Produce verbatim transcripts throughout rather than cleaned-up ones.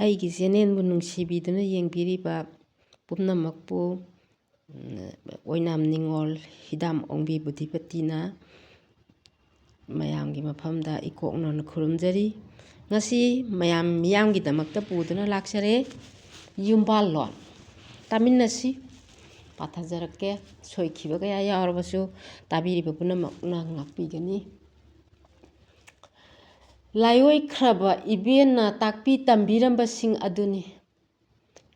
ꯑꯩꯒꯤ ꯆꯦꯅꯦꯜꯕꯨ ꯅꯨꯡꯁꯤꯕꯤꯗꯨꯅ ꯌꯦꯡꯕꯤꯔꯤꯕ ꯄꯨꯝꯅꯃꯛꯄꯨ, ꯎꯝ, ꯑꯣꯏꯅꯥꯝ ꯅꯤꯉꯣꯜ ꯍꯤꯗꯥꯝ ꯑꯣꯡꯕꯤ ꯕꯨꯙꯤꯄꯇꯤꯅ ꯃꯌꯥꯝꯒꯤ ꯃꯐꯝꯗ ꯏꯀꯣꯛ ꯅꯧꯅ ꯈꯨꯔꯨꯝꯖꯔꯤ꯫ ꯉꯁꯤ ꯃꯌꯥꯝ ꯃꯤꯌꯥꯝꯒꯤꯗꯃꯛꯇ ꯄꯨꯗꯨꯅ ꯂꯥꯛꯆꯔꯦ ꯌꯨꯝꯕꯥꯜꯂꯣꯟ꯫ ꯇꯥꯃꯤꯟꯅꯁꯤ꯫ ꯄꯥꯊꯖꯔꯛꯀꯦ꯫ ꯁꯣꯏꯈꯤꯕ ꯀꯌꯥ ꯌꯥꯎꯔꯕꯁꯨ ꯇꯥꯕꯤꯔꯤꯕ ꯄꯨꯝꯅꯃꯛꯅ ꯉꯥꯛꯄꯤꯒꯅꯤ꯫ ꯂꯥꯏꯑꯣꯏꯈ꯭ꯔꯕ ꯏꯕꯦꯟꯅ ꯇꯥꯛꯄꯤ ꯇꯝꯕꯤꯔꯝꯕꯁꯤꯡ ꯑꯗꯨꯅꯤ꯫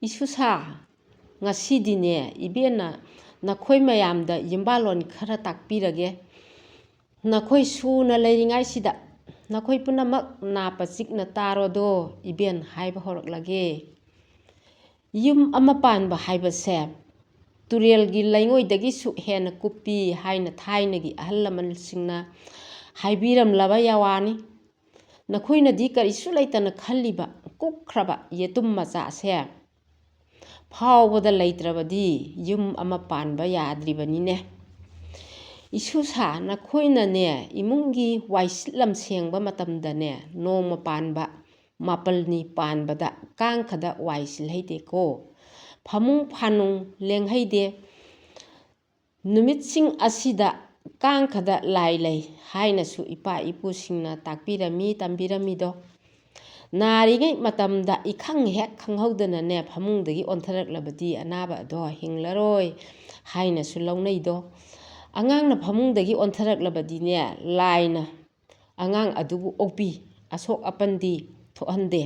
ꯏꯁꯨꯁꯥ, ꯉꯁꯤꯗꯤꯅꯦ, ꯏꯕꯦꯟꯅ ꯅꯈꯣꯏ ꯃꯌꯥꯝꯗ ꯌꯨꯝꯕꯥꯜꯂꯣꯟ ꯈꯔ ꯇꯥꯛꯄꯤꯔꯒꯦ꯫ ꯅꯈꯣꯏ ꯁꯨꯅ ꯂꯩꯔꯤꯉꯥꯏꯁꯤꯗ ꯅꯈꯣꯏ ꯄꯨꯝꯅꯃꯛ ꯅꯥ ꯄꯆꯤꯛꯅ ꯇꯥꯔꯣꯗꯣ, ꯏꯕꯦꯟ ꯍꯥꯏꯕ ꯍꯧꯔꯛꯂꯒꯦ꯫ ꯌꯨꯝ ꯑꯃ ꯄꯥꯟꯕ ꯍꯥꯏꯕꯁꯦ ꯇꯨꯔꯦꯜꯒꯤ ꯂꯩꯉꯣꯏꯗꯒꯤꯁꯨ ꯍꯦꯟꯅ ꯀꯨꯞꯄꯤ ꯍꯥꯏꯅ ꯊꯥꯏꯅꯒꯤ ꯑꯍꯜ ꯂꯃꯟꯁꯤꯡꯅ ꯍꯥꯏꯕꯤꯔꯝꯂꯕ ꯌꯥꯋꯥꯅꯤ꯫ ꯅꯈꯣꯏꯅꯗꯤ ꯀꯔꯤꯁꯨ ꯂꯩꯇꯅ ꯈꯜꯂꯤꯕ ꯀꯨꯞꯈ꯭ꯔꯕ ꯌꯦꯇꯨꯝ ꯃꯆꯥꯁꯦ ꯐꯥꯎꯕꯗ ꯂꯩꯇ꯭ꯔꯕꯗꯤ ꯌꯨꯝ ꯑꯃ ꯄꯥꯟꯕ ꯌꯥꯗ꯭ꯔꯤꯕꯅꯤꯅꯦ꯫ ꯏꯁꯨꯁꯥ, ꯅꯈꯣꯏꯅꯅꯦ ꯏꯃꯨꯡꯒꯤ ꯋꯥꯏꯁꯤꯠꯂꯝ ꯁꯦꯡꯕ ꯃꯇꯝꯗꯅꯦ ꯅꯣꯡꯃ ꯄꯥꯟꯕ ꯃꯥꯄꯜꯅꯤ ꯄꯥꯟꯕꯗ ꯀꯥꯡꯈꯗ ꯋꯥꯏ ꯁꯤꯜꯍꯩꯗꯦꯀꯣ꯫ ꯐꯃꯨꯡ ꯐꯥꯅꯨꯡ ꯂꯦꯡꯍꯩꯗꯦ꯫ ꯅꯨꯃꯤꯠꯁꯤꯡ ꯑꯁꯤꯗ ꯀꯥꯡꯈꯗ ꯂꯥꯏ ꯂꯩ ꯍꯥꯏꯅꯁꯨ ꯏꯄꯥ ꯏꯄꯨꯁꯤꯡꯅ ꯇꯥꯛꯄꯤꯔꯝꯃꯤ, ꯇꯝꯕꯤꯔꯝꯃꯤꯗꯣ꯫ ꯅꯥꯔꯤꯉꯩ ꯃꯇꯝꯗ ꯏꯈꯪ ꯍꯦꯛ ꯈꯪꯍꯧꯗꯅꯅꯦ ꯐꯃꯨꯡꯗꯒꯤ ꯑꯣꯟꯊꯔꯛꯂꯕꯗꯤ ꯑꯅꯥꯕ ꯑꯗꯣ ꯍꯤꯡꯂꯔꯣꯏ ꯍꯥꯏꯅꯁꯨ ꯂꯧꯅꯩꯗꯣ꯫ ꯑꯉꯥꯡꯅ ꯐꯃꯨꯡꯗꯒꯤ ꯑꯣꯟꯊꯔꯛꯂꯕꯗꯤꯅꯦ ꯂꯥꯏꯅ ꯑꯉꯥꯡ ꯑꯗꯨꯕꯨ ꯑꯣꯛꯄꯤ, ꯑꯁꯣꯛ ꯑꯄꯟꯗꯤ ꯊꯣꯛꯍꯟꯗꯦ꯫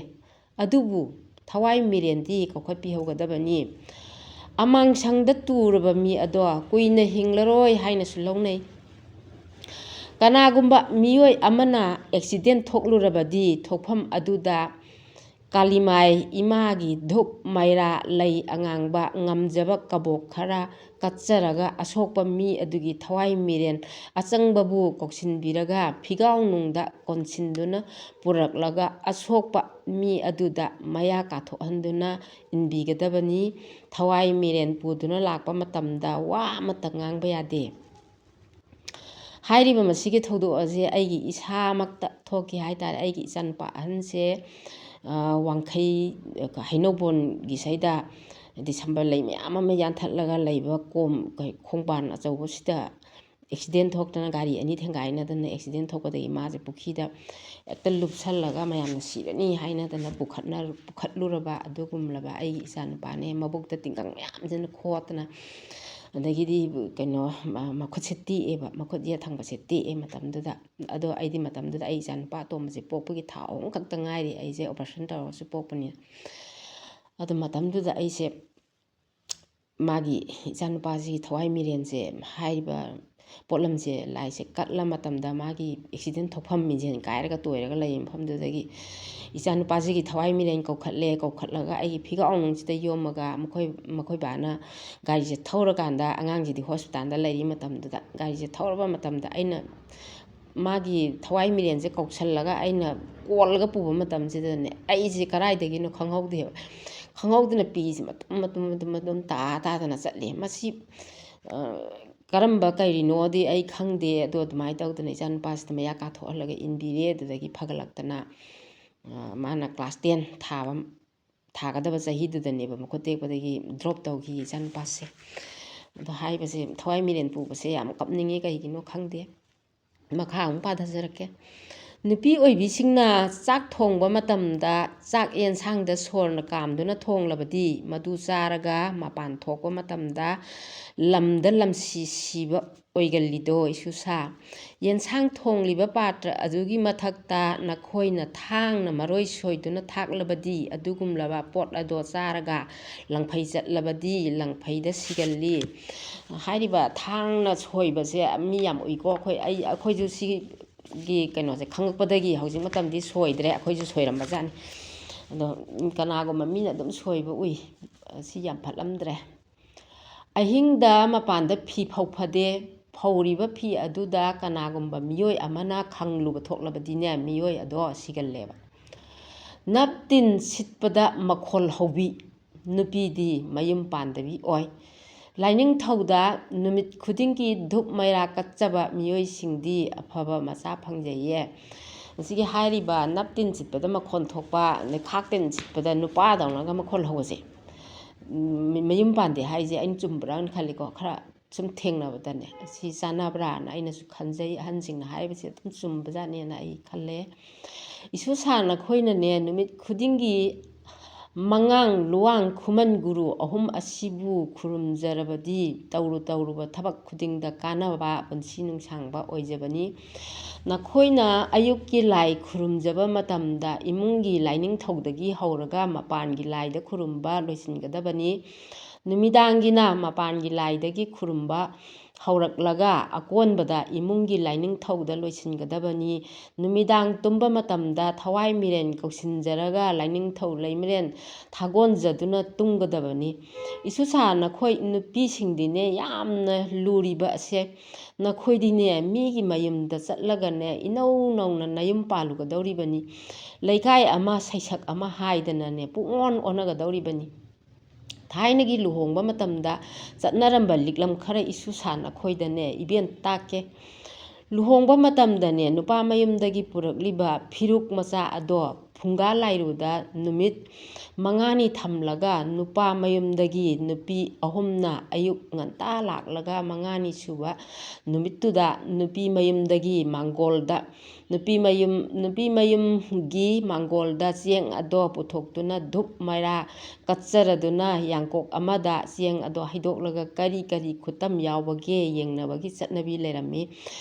ꯑꯗꯨꯕꯨ ꯊꯋꯥꯏ ꯃꯤꯔꯦꯟꯗꯤ ꯀꯧꯈꯠꯄꯤꯍꯧꯒꯗꯕꯅꯤ꯫ ꯑꯃꯥꯡꯁꯪꯗ ꯇꯨꯔꯕ ꯃꯤ ꯑꯗꯣ ꯀꯨꯏꯅ ꯍꯤꯡꯂꯔꯣꯏ ꯍꯥꯏꯅꯁꯨ ꯂꯧꯅꯩ꯫ ꯀꯅꯥꯒꯨꯝꯕ ꯃꯤꯑꯣꯏ ꯑꯃꯅ ꯑꯦꯛꯁꯤꯗꯦꯟ ꯊꯣꯛꯂꯨꯔꯕꯗꯤ ꯊꯣꯛꯐꯝ ꯑꯗꯨꯗ ꯀꯥꯂꯤꯃꯥꯏ ꯏꯃꯥꯒꯤ ꯙꯨꯞ ꯃꯩꯔꯥ ꯂꯩ ꯑꯉꯥꯡꯕ ꯉꯝꯖꯕ ꯀꯕꯣꯛ ꯈꯔ ꯀꯠꯆꯔꯒ ꯑꯁꯣꯛꯄ ꯃꯤ ꯑꯗꯨꯒꯤ ꯊꯋꯥꯏ ꯃꯤꯔꯦꯟ ꯑꯆꯪꯕꯕꯨ ꯀꯧꯁꯤꯟꯕꯤꯔꯒ ꯐꯤꯒꯥꯎꯅꯨꯡꯗ ꯀꯣꯟꯁꯤꯟꯗꯨꯅ ꯄꯨꯔꯛꯂꯒ ꯑꯁꯣꯛꯄ ꯃꯤ ꯑꯗꯨꯗ ꯃꯌꯥ ꯀꯥꯊꯣꯛꯍꯟꯗꯨꯅ ꯏꯟꯕꯤꯒꯗꯕꯅꯤ꯫ ꯊꯋꯥꯏ ꯃꯤꯔꯦꯟ ꯄꯨꯗꯨꯅ ꯂꯥꯛꯄ ꯃꯇꯝꯗ ꯋꯥ ꯑꯃꯠꯇ ꯉꯥꯡꯕ ꯌꯥꯗꯦ꯫ ꯍꯥꯏꯔꯤꯕ ꯃꯁꯤꯒꯤ ꯊꯧꯗꯣꯛ ꯑꯁꯦ ꯑꯩꯒꯤ ꯏꯁꯥꯃꯛꯇ ꯊꯣꯛꯈꯤ ꯍꯥꯏ ꯇꯥꯔꯦ꯫ ꯑꯩꯒꯤ ꯏꯆꯥꯅꯨꯄꯥ ꯑꯍꯟꯁꯦ, ꯋꯥꯡꯈꯩ, ꯍꯩꯅꯧꯕꯣꯟꯒꯤ ꯁꯩꯗ ꯗꯤꯁꯦꯝꯕꯔ ꯂꯩ ꯃꯌꯥꯝ ꯑꯃ ꯌꯥꯟꯊꯠꯂꯒ ꯂꯩꯕ ꯀꯣꯝ, ꯀꯩ, ꯈꯣꯡꯕꯥꯟ ꯑꯆꯧꯕꯁꯤꯗ ꯑꯦꯛꯁꯤꯗꯦꯟ ꯊꯣꯛꯇꯅ, ꯒꯥꯔꯤ ꯑꯅꯤ ꯊꯦꯡꯒꯥꯏꯅꯗꯅ ꯑꯦꯛꯁꯤꯗꯦꯟ ꯊꯣꯛꯄꯗꯒꯤ ꯃꯥꯁꯦ ꯄꯨꯈ꯭ꯔꯤꯗ ꯍꯦꯛꯇ ꯂꯨꯞꯁꯜꯂꯒ ꯃꯌꯥꯝꯅ ꯁꯤꯔꯅꯤ ꯍꯥꯏꯅꯗꯅ ꯄꯨꯈꯠꯅ-, ꯄꯨꯈꯠꯂꯨꯔꯕ ꯑꯗꯨꯒꯨꯝꯂꯕ ꯑꯩꯒꯤ ꯏꯆꯥꯅꯨꯄꯥꯅꯦ꯫ ꯃꯕꯨꯛꯇ ꯇꯤꯡꯒꯪ ꯃꯌꯥꯝꯁꯤꯅ ꯈꯣꯠꯇꯅ, ꯑꯗꯒꯤꯗꯤ ꯀꯩꯅꯣ, ꯃ-, ꯃꯈꯨꯠꯁꯦ ꯇꯦꯛꯑꯦꯕ, ꯃꯈꯨꯠ ꯌꯦꯠ ꯊꯪꯕꯁꯦ ꯇꯦꯛꯑꯦ ꯃꯇꯝꯗꯨꯗ꯫ ꯑꯗꯣ ꯑꯩꯗꯤ ꯃꯇꯝꯗꯨꯗ ꯑꯩ ꯏꯆꯥꯅꯨꯄꯥ ꯑꯇꯣꯝꯕꯁꯦ ꯄꯣꯛꯄꯒꯤ ꯊꯥ ꯑꯍꯨꯝ ꯈꯛꯇ ꯉꯥꯏꯔꯤ, ꯑꯩꯁꯦ ꯑꯣꯄꯔꯦꯁꯟ ꯇꯧꯔꯒꯁꯨ ꯄꯣꯛꯄꯅꯤꯅ꯫ ꯑꯗꯣ ꯃꯇꯝꯗꯨꯗ ꯑꯩꯁꯦ ꯃꯥꯒꯤ, ꯏꯆꯥꯅꯨꯄꯥꯁꯤꯒꯤ ꯊꯋꯥꯏ ꯃꯤꯔꯦꯟꯁꯦ, ꯍꯥꯏꯔꯤꯕ ꯄꯣꯠꯂꯝꯁꯦ, ꯂꯥꯏꯁꯦ ꯀꯠꯂ ꯃꯇꯝꯗ ꯃꯥꯒꯤ ꯑꯦꯛꯁꯤꯗꯦꯟ ꯊꯣꯛꯐꯝ, ꯃꯤꯡꯖꯦꯜ ꯀꯥꯏꯔꯒ ꯇꯣꯏꯔꯒ ꯂꯩꯕ ꯃꯐꯝꯗꯨꯗꯒꯤ ꯏꯆꯥꯅꯨꯄꯥꯁꯤꯒꯤ ꯊꯋꯥꯏ ꯃꯤꯔꯦꯟ ꯀꯧꯈꯠꯂꯦ꯫ ꯀꯧꯈꯠꯂꯒ ꯑꯩꯒꯤ ꯐꯤꯒꯥꯎꯅꯨꯡꯁꯤꯗ ꯌꯣꯝꯃꯒ ꯃꯈꯣꯏ, ꯃꯈꯣꯏ ꯕꯥꯅ ꯒꯥꯔꯤꯁꯦ ꯊꯧꯔꯀꯥꯟꯗ, ꯑꯉꯥꯡꯁꯤꯗꯤ ꯍꯣꯁꯄꯤꯇꯥꯜꯗ ꯂꯩꯔꯤ ꯃꯇꯝꯗꯨꯗ, ꯒꯥꯔꯤꯁꯦ ꯊꯧꯔꯕ ꯃꯇꯝꯗ ꯑꯩꯅ ꯃꯥꯒꯤ ꯊꯋꯥꯏ ꯃꯤꯔꯦꯟꯁꯦ ꯀꯧꯁꯜꯂꯒ ꯑꯩꯅ ꯀꯣꯜꯂꯒ ꯄꯨꯕ ꯃꯇꯝꯁꯤꯗꯅꯦ, ꯑꯩꯁꯦ ꯀꯗꯥꯏꯗꯒꯤꯅꯣ ꯈꯪꯍꯧꯗꯦꯕ꯫ ꯈꯪꯍꯧꯗꯅ ꯄꯤꯁꯦ ꯃꯇꯨꯝ, ꯃꯇꯨꯝ, ꯃꯇꯨꯝ, ꯃꯇꯨꯝ ꯇꯥ ꯇꯥꯗꯅ ꯆꯠꯂꯦ꯫ ꯃꯁꯤ, ꯑ, ꯀꯔꯝꯕ ꯀꯩꯔꯤꯅꯣꯗꯤ ꯑꯩ ꯈꯪꯗꯦ꯫ ꯑꯗꯣ ꯑꯗꯨꯃꯥꯏꯅ ꯇꯧꯗꯅ ꯏꯆꯥꯅꯨꯄꯥꯁꯤꯗ ꯃꯌꯥ ꯀꯥꯊꯣꯛꯍꯜꯂꯒ ꯏꯟꯕꯤꯔꯦ꯫ ꯑꯗꯨꯗꯒꯤ ꯐꯒꯠꯂꯛꯇꯅ, ꯑ, ꯃꯥꯅ class ten ꯊꯥꯕ, ꯊꯥꯒꯗꯕ ꯆꯍꯤꯗꯨꯗꯅꯦꯕ ꯃꯈꯨꯠ ꯇꯦꯛꯄꯗꯒꯤ drop ꯇꯧꯈꯤ ꯏꯆꯥꯅꯨꯄꯥꯁꯦ꯫ ꯑꯗꯣ ꯍꯥꯏꯕꯁꯦ, ꯊꯋꯥꯏ ꯃꯤꯔꯦꯟ ꯄꯨꯕꯁꯦ ꯌꯥꯝ ꯀꯞꯅꯤꯡꯉꯦ, ꯀꯩꯒꯤꯅꯣ ꯈꯪꯗꯦ꯫ ꯃꯈꯥ ꯑꯃꯨꯛ ꯄꯥꯊꯖꯔꯛꯀꯦ꯫ ꯅꯨꯄꯤ ꯑꯣꯏꯕꯤꯁꯤꯡꯅ ꯆꯥꯛ ꯊꯣꯡꯕ ꯃꯇꯝꯗ ꯆꯥꯛ ꯌꯦꯟꯁꯥꯡꯗ ꯁꯣꯔꯅ ꯀꯥꯝꯗꯨꯅ ꯊꯣꯡꯂꯕꯗꯤ, ꯃꯗꯨ ꯆꯥꯔꯒ ꯃꯄꯥꯟ ꯊꯣꯛꯄ ꯃꯇꯝꯗ ꯂꯝꯗ ꯂꯝꯁꯤ ꯁꯤꯕ ꯑꯣꯏꯒꯜꯂꯤꯗꯣ, ꯏꯁꯨꯁꯥ꯫ ꯌꯦꯟꯁꯥꯡ ꯊꯣꯡꯂꯤꯕ ꯄꯥꯇ꯭ꯔ ꯑꯗꯨꯒꯤ ꯃꯊꯛꯇ ꯅꯈꯣꯏꯅ ꯊꯥꯡꯅ ꯃꯔꯣꯏ ꯁꯣꯏꯗꯨꯅ ꯊꯥꯛꯂꯕꯗꯤ, ꯑꯗꯨꯒꯨꯝꯂꯕ ꯄꯣꯠ ꯑꯗꯣ ꯆꯥꯔꯒ ꯂꯪꯐꯩ ꯆꯠꯂꯕꯗꯤ, ꯂꯪꯐꯩꯗ ꯁꯤꯒꯜꯂꯤ꯫ ꯍꯥꯏꯔꯤꯕ ꯊꯥꯡꯅ ꯁꯣꯏꯕꯁꯦ ꯃꯤ ꯌꯥꯝ ꯎꯏꯀꯣ꯫ ꯑꯩꯈꯣꯏ, ꯑꯩ, ꯑꯩꯈꯣꯏꯁꯨ ꯁꯤꯒꯤ ꯀꯩꯅꯣꯁꯦ ꯈꯪꯉꯛꯄꯗꯒꯤ ꯍꯧꯖꯤꯛ ꯃꯇꯝꯗꯤ ꯁꯣꯏꯗ꯭ꯔꯦ, ꯑꯩꯈꯣꯏꯁꯨ ꯁꯣꯏꯔꯝꯕꯖꯥꯠꯅꯤ꯫ ꯑꯗꯣ ꯀꯅꯥꯒꯨꯝꯕ ꯃꯤꯅ ꯑꯗꯨꯝ ꯁꯣꯏꯕ ꯎꯏ꯫ ꯁꯤ ꯌꯥꯝ ꯐꯠꯂꯝꯗ꯭ꯔꯦ꯫ ꯑꯍꯤꯡꯗ ꯃꯄꯥꯟꯗ ꯐꯤ ꯐꯧ ꯐꯗꯦ, ꯐꯧꯔꯤꯕ ꯐꯤ ꯑꯗꯨꯗ ꯀꯅꯥꯒꯨꯝꯕ ꯃꯤꯑꯣꯏ ꯑꯃꯅ ꯈꯪꯂꯨꯕ ꯊꯣꯛꯂꯕꯗꯤꯅꯦ, ꯃꯤꯑꯣꯏ ꯑꯗꯣ ꯁꯤꯒꯜꯂꯦꯕ꯫ ꯅꯞ ꯇꯤꯟ ꯁꯤꯠꯄꯗ ꯃꯈꯣꯜ ꯍꯧꯕꯤ, ꯅꯨꯄꯤꯗꯤ ꯃꯌꯨꯝ ꯄꯥꯟꯗꯕꯤ ꯑꯣꯏ꯫ ꯂꯥꯏꯅꯤꯡꯊꯧꯗ ꯅꯨꯃꯤꯠ ꯈꯨꯗꯤꯡꯒꯤ ꯙꯨꯞ ꯃꯩꯔꯥ ꯀꯠꯆꯕ ꯃꯤꯑꯣꯏꯁꯤꯡꯗꯤ ꯑꯐꯕ ꯃꯆꯥ ꯐꯪꯖꯩꯌꯦ꯫ ꯃꯁꯤꯒꯤ ꯍꯥꯏꯔꯤꯕ ꯅꯞ ꯇꯤꯟ ꯁꯤꯠꯄꯗ ꯃꯈꯣꯟ ꯊꯣꯛꯄ, ꯂꯩꯈꯥꯛ ꯇꯤꯟ ꯁꯤꯠꯄꯗ ꯅꯨꯄꯥꯗꯧꯅꯒ ꯃꯈꯣꯟ ꯍꯧꯕꯁꯦ, ꯎꯝ, ꯃꯌꯨꯝ ꯄꯥꯟꯗꯦ ꯍꯥꯏꯁꯦ ꯑꯩꯅ ꯆꯨꯝꯕ꯭ꯔꯥꯅ ꯈꯜꯂꯤꯀꯣ꯫ ꯈꯔ ꯁꯨꯝ ꯊꯦꯡꯅꯕꯗꯅꯦ, ꯁꯤ ꯆꯥꯟꯅꯕ꯭ꯔꯥꯅ ꯑꯩꯅꯁꯨ ꯈꯟꯖꯩ꯫ ꯑꯍꯟꯁꯤꯡꯅ ꯍꯥꯏꯔꯤꯕꯁꯦ ꯑꯗꯨꯝ ꯆꯨꯝꯕꯖꯥꯠꯅꯦꯅ ꯑꯩ ꯈꯜꯂꯦ꯫ ꯏꯁꯨꯁꯥ ꯅꯈꯣꯏꯅꯅꯦ, ꯅꯨꯃꯤꯠ ꯈꯨꯗꯤꯡꯒꯤ ꯃꯉꯥꯡ, ꯂꯨꯋꯥꯡ, ꯈꯨꯃꯟ ꯒꯨꯔꯨ ꯑꯍꯨꯝ ꯑꯁꯤꯕꯨ ꯈꯨꯔꯨꯝꯖꯔꯕꯗꯤ ꯇꯧꯔꯨ ꯇꯧꯔꯨꯕ ꯊꯕꯛ ꯈꯨꯗꯤꯡꯗ ꯀꯥꯟꯅꯕ, ꯄꯨꯟꯁꯤ ꯅꯨꯡꯁꯥꯡꯕ ꯑꯣꯏꯖꯕꯅꯤ꯫ ꯅꯈꯣꯏꯅ ꯑꯌꯨꯛꯀꯤ ꯂꯥꯏ ꯈꯨꯔꯨꯝꯖꯕ ꯃꯇꯝꯗ ꯏꯃꯨꯡꯒꯤ ꯂꯥꯏꯅꯤꯡꯊꯧꯗꯒꯤ ꯍꯧꯔꯒ ꯃꯄꯥꯟꯒꯤ ꯂꯥꯏꯗ ꯈꯨꯔꯨꯝꯕ ꯂꯣꯏꯁꯤꯟꯒꯗꯕꯅꯤ꯫ ꯅꯨꯃꯤꯗꯥꯡꯒꯤꯅ ꯃꯄꯥꯟꯒꯤ ꯂꯥꯏꯗꯒꯤ ꯈꯨꯔꯨꯝꯕ ꯍꯧꯔꯛꯂꯒ ꯑꯀꯣꯟꯕꯗ ꯏꯃꯨꯡꯒꯤ ꯂꯥꯏꯅꯤꯡꯊꯧꯗ ꯂꯣꯏꯁꯤꯟꯒꯗꯕꯅꯤ꯫ ꯅꯨꯃꯤꯗꯥꯡ ꯇꯨꯝꯕ ꯃꯇꯝꯗ ꯊꯋꯥꯏ ꯃꯤꯔꯦꯟ ꯀꯧꯁꯤꯟꯖꯔꯒ ꯂꯥꯏꯅꯤꯡꯊꯧ ꯂꯩꯃꯔꯦꯟ ꯊꯥꯒꯣꯟꯖꯗꯨꯅ ꯇꯨꯝꯒꯗꯕꯅꯤ꯫ ꯏꯁꯨꯁꯥ ꯅꯈꯣꯏ ꯅꯨꯄꯤꯁꯤꯡꯗꯤꯅꯦ, ꯌꯥꯝꯅ ꯂꯨꯔꯤꯕ ꯑꯁꯦ, ꯅꯈꯣꯏꯗꯤꯅꯦ ꯃꯤꯒꯤ ꯃꯌꯨꯝꯗ ꯆꯠꯂꯒꯅꯦ, ꯏꯅꯧ ꯅꯧꯅ ꯅꯌꯨꯝ ꯄꯥꯜꯂꯨꯒꯗꯧꯔꯤꯕꯅꯤ꯫ ꯂꯩꯀꯥꯏ ꯑꯃ, ꯁꯩꯁꯛ ꯑꯃ ꯍꯥꯏꯗꯅꯅꯦ ꯄꯨꯡꯑꯣꯟ ꯑꯣꯟꯅꯒꯗꯧꯔꯤꯕꯅꯤ꯫ ꯊꯥꯏꯅꯒꯤ ꯂꯨꯍꯣꯡꯕ ꯃꯇꯝꯗ ꯆꯠꯅꯔꯝꯕ ꯂꯤꯛꯂꯝ ꯈꯔ ꯏꯁꯨꯁꯥ ꯅꯈꯣꯏꯗꯅꯦ ꯏꯕꯦꯟ ꯇꯥꯛꯀꯦ꯫ ꯂꯨꯍꯣꯡꯕ ꯃꯇꯝꯗꯅꯦ ꯅꯨꯄꯥ ꯃꯌꯨꯝꯗꯒꯤ ꯄꯨꯔꯛꯂꯤꯕ ꯐꯤꯔꯨꯛ ꯃꯆꯥ ꯑꯗꯣ ꯐꯨꯡꯒꯥ ꯂꯥꯏꯔꯨꯗ ꯅꯨꯃꯤꯠ ꯃꯉꯥꯅꯤ ꯊꯝꯂꯒ ꯅꯨꯄꯥ ꯃꯌꯨꯝꯗꯒꯤ ꯅꯨꯄꯤ ꯑꯍꯨꯝꯅ ꯑꯌꯨꯛ ꯉꯟꯇꯥ ꯂꯥꯛꯂꯒ ꯃꯉꯥꯅꯤ ꯁꯨꯕ ꯅꯨꯃꯤꯠꯇꯨꯗ ꯅꯨꯄꯤ ꯃꯌꯨꯝꯗꯒꯤ ꯃꯥꯡꯒꯣꯜꯗ ꯅꯨꯄꯤ ꯃꯌꯨꯝ, ꯅꯨꯄꯤ ꯃꯌꯨꯝꯒꯤ ꯃꯥꯡꯒꯣꯜꯗ ꯆꯦꯡ ꯑꯗꯣ ꯄꯨꯊꯣꯛꯇꯨꯅ ꯙꯨꯞ ꯃꯩꯔꯥ ꯀꯠꯆꯔꯗꯨꯅ ꯌꯥꯡꯀꯣꯛ ꯑꯃꯗ ꯆꯦꯡ ꯑꯗꯣ ꯍꯩꯗꯣꯛꯂꯒ ꯀꯔꯤ ꯀꯔꯤ ꯈꯨꯠꯇꯝ ꯌꯥꯎꯕꯒꯦ ꯌꯦꯡꯅꯕꯒꯤ ꯆꯠꯅꯕꯤ ꯂꯩꯔꯝꯃꯤ꯫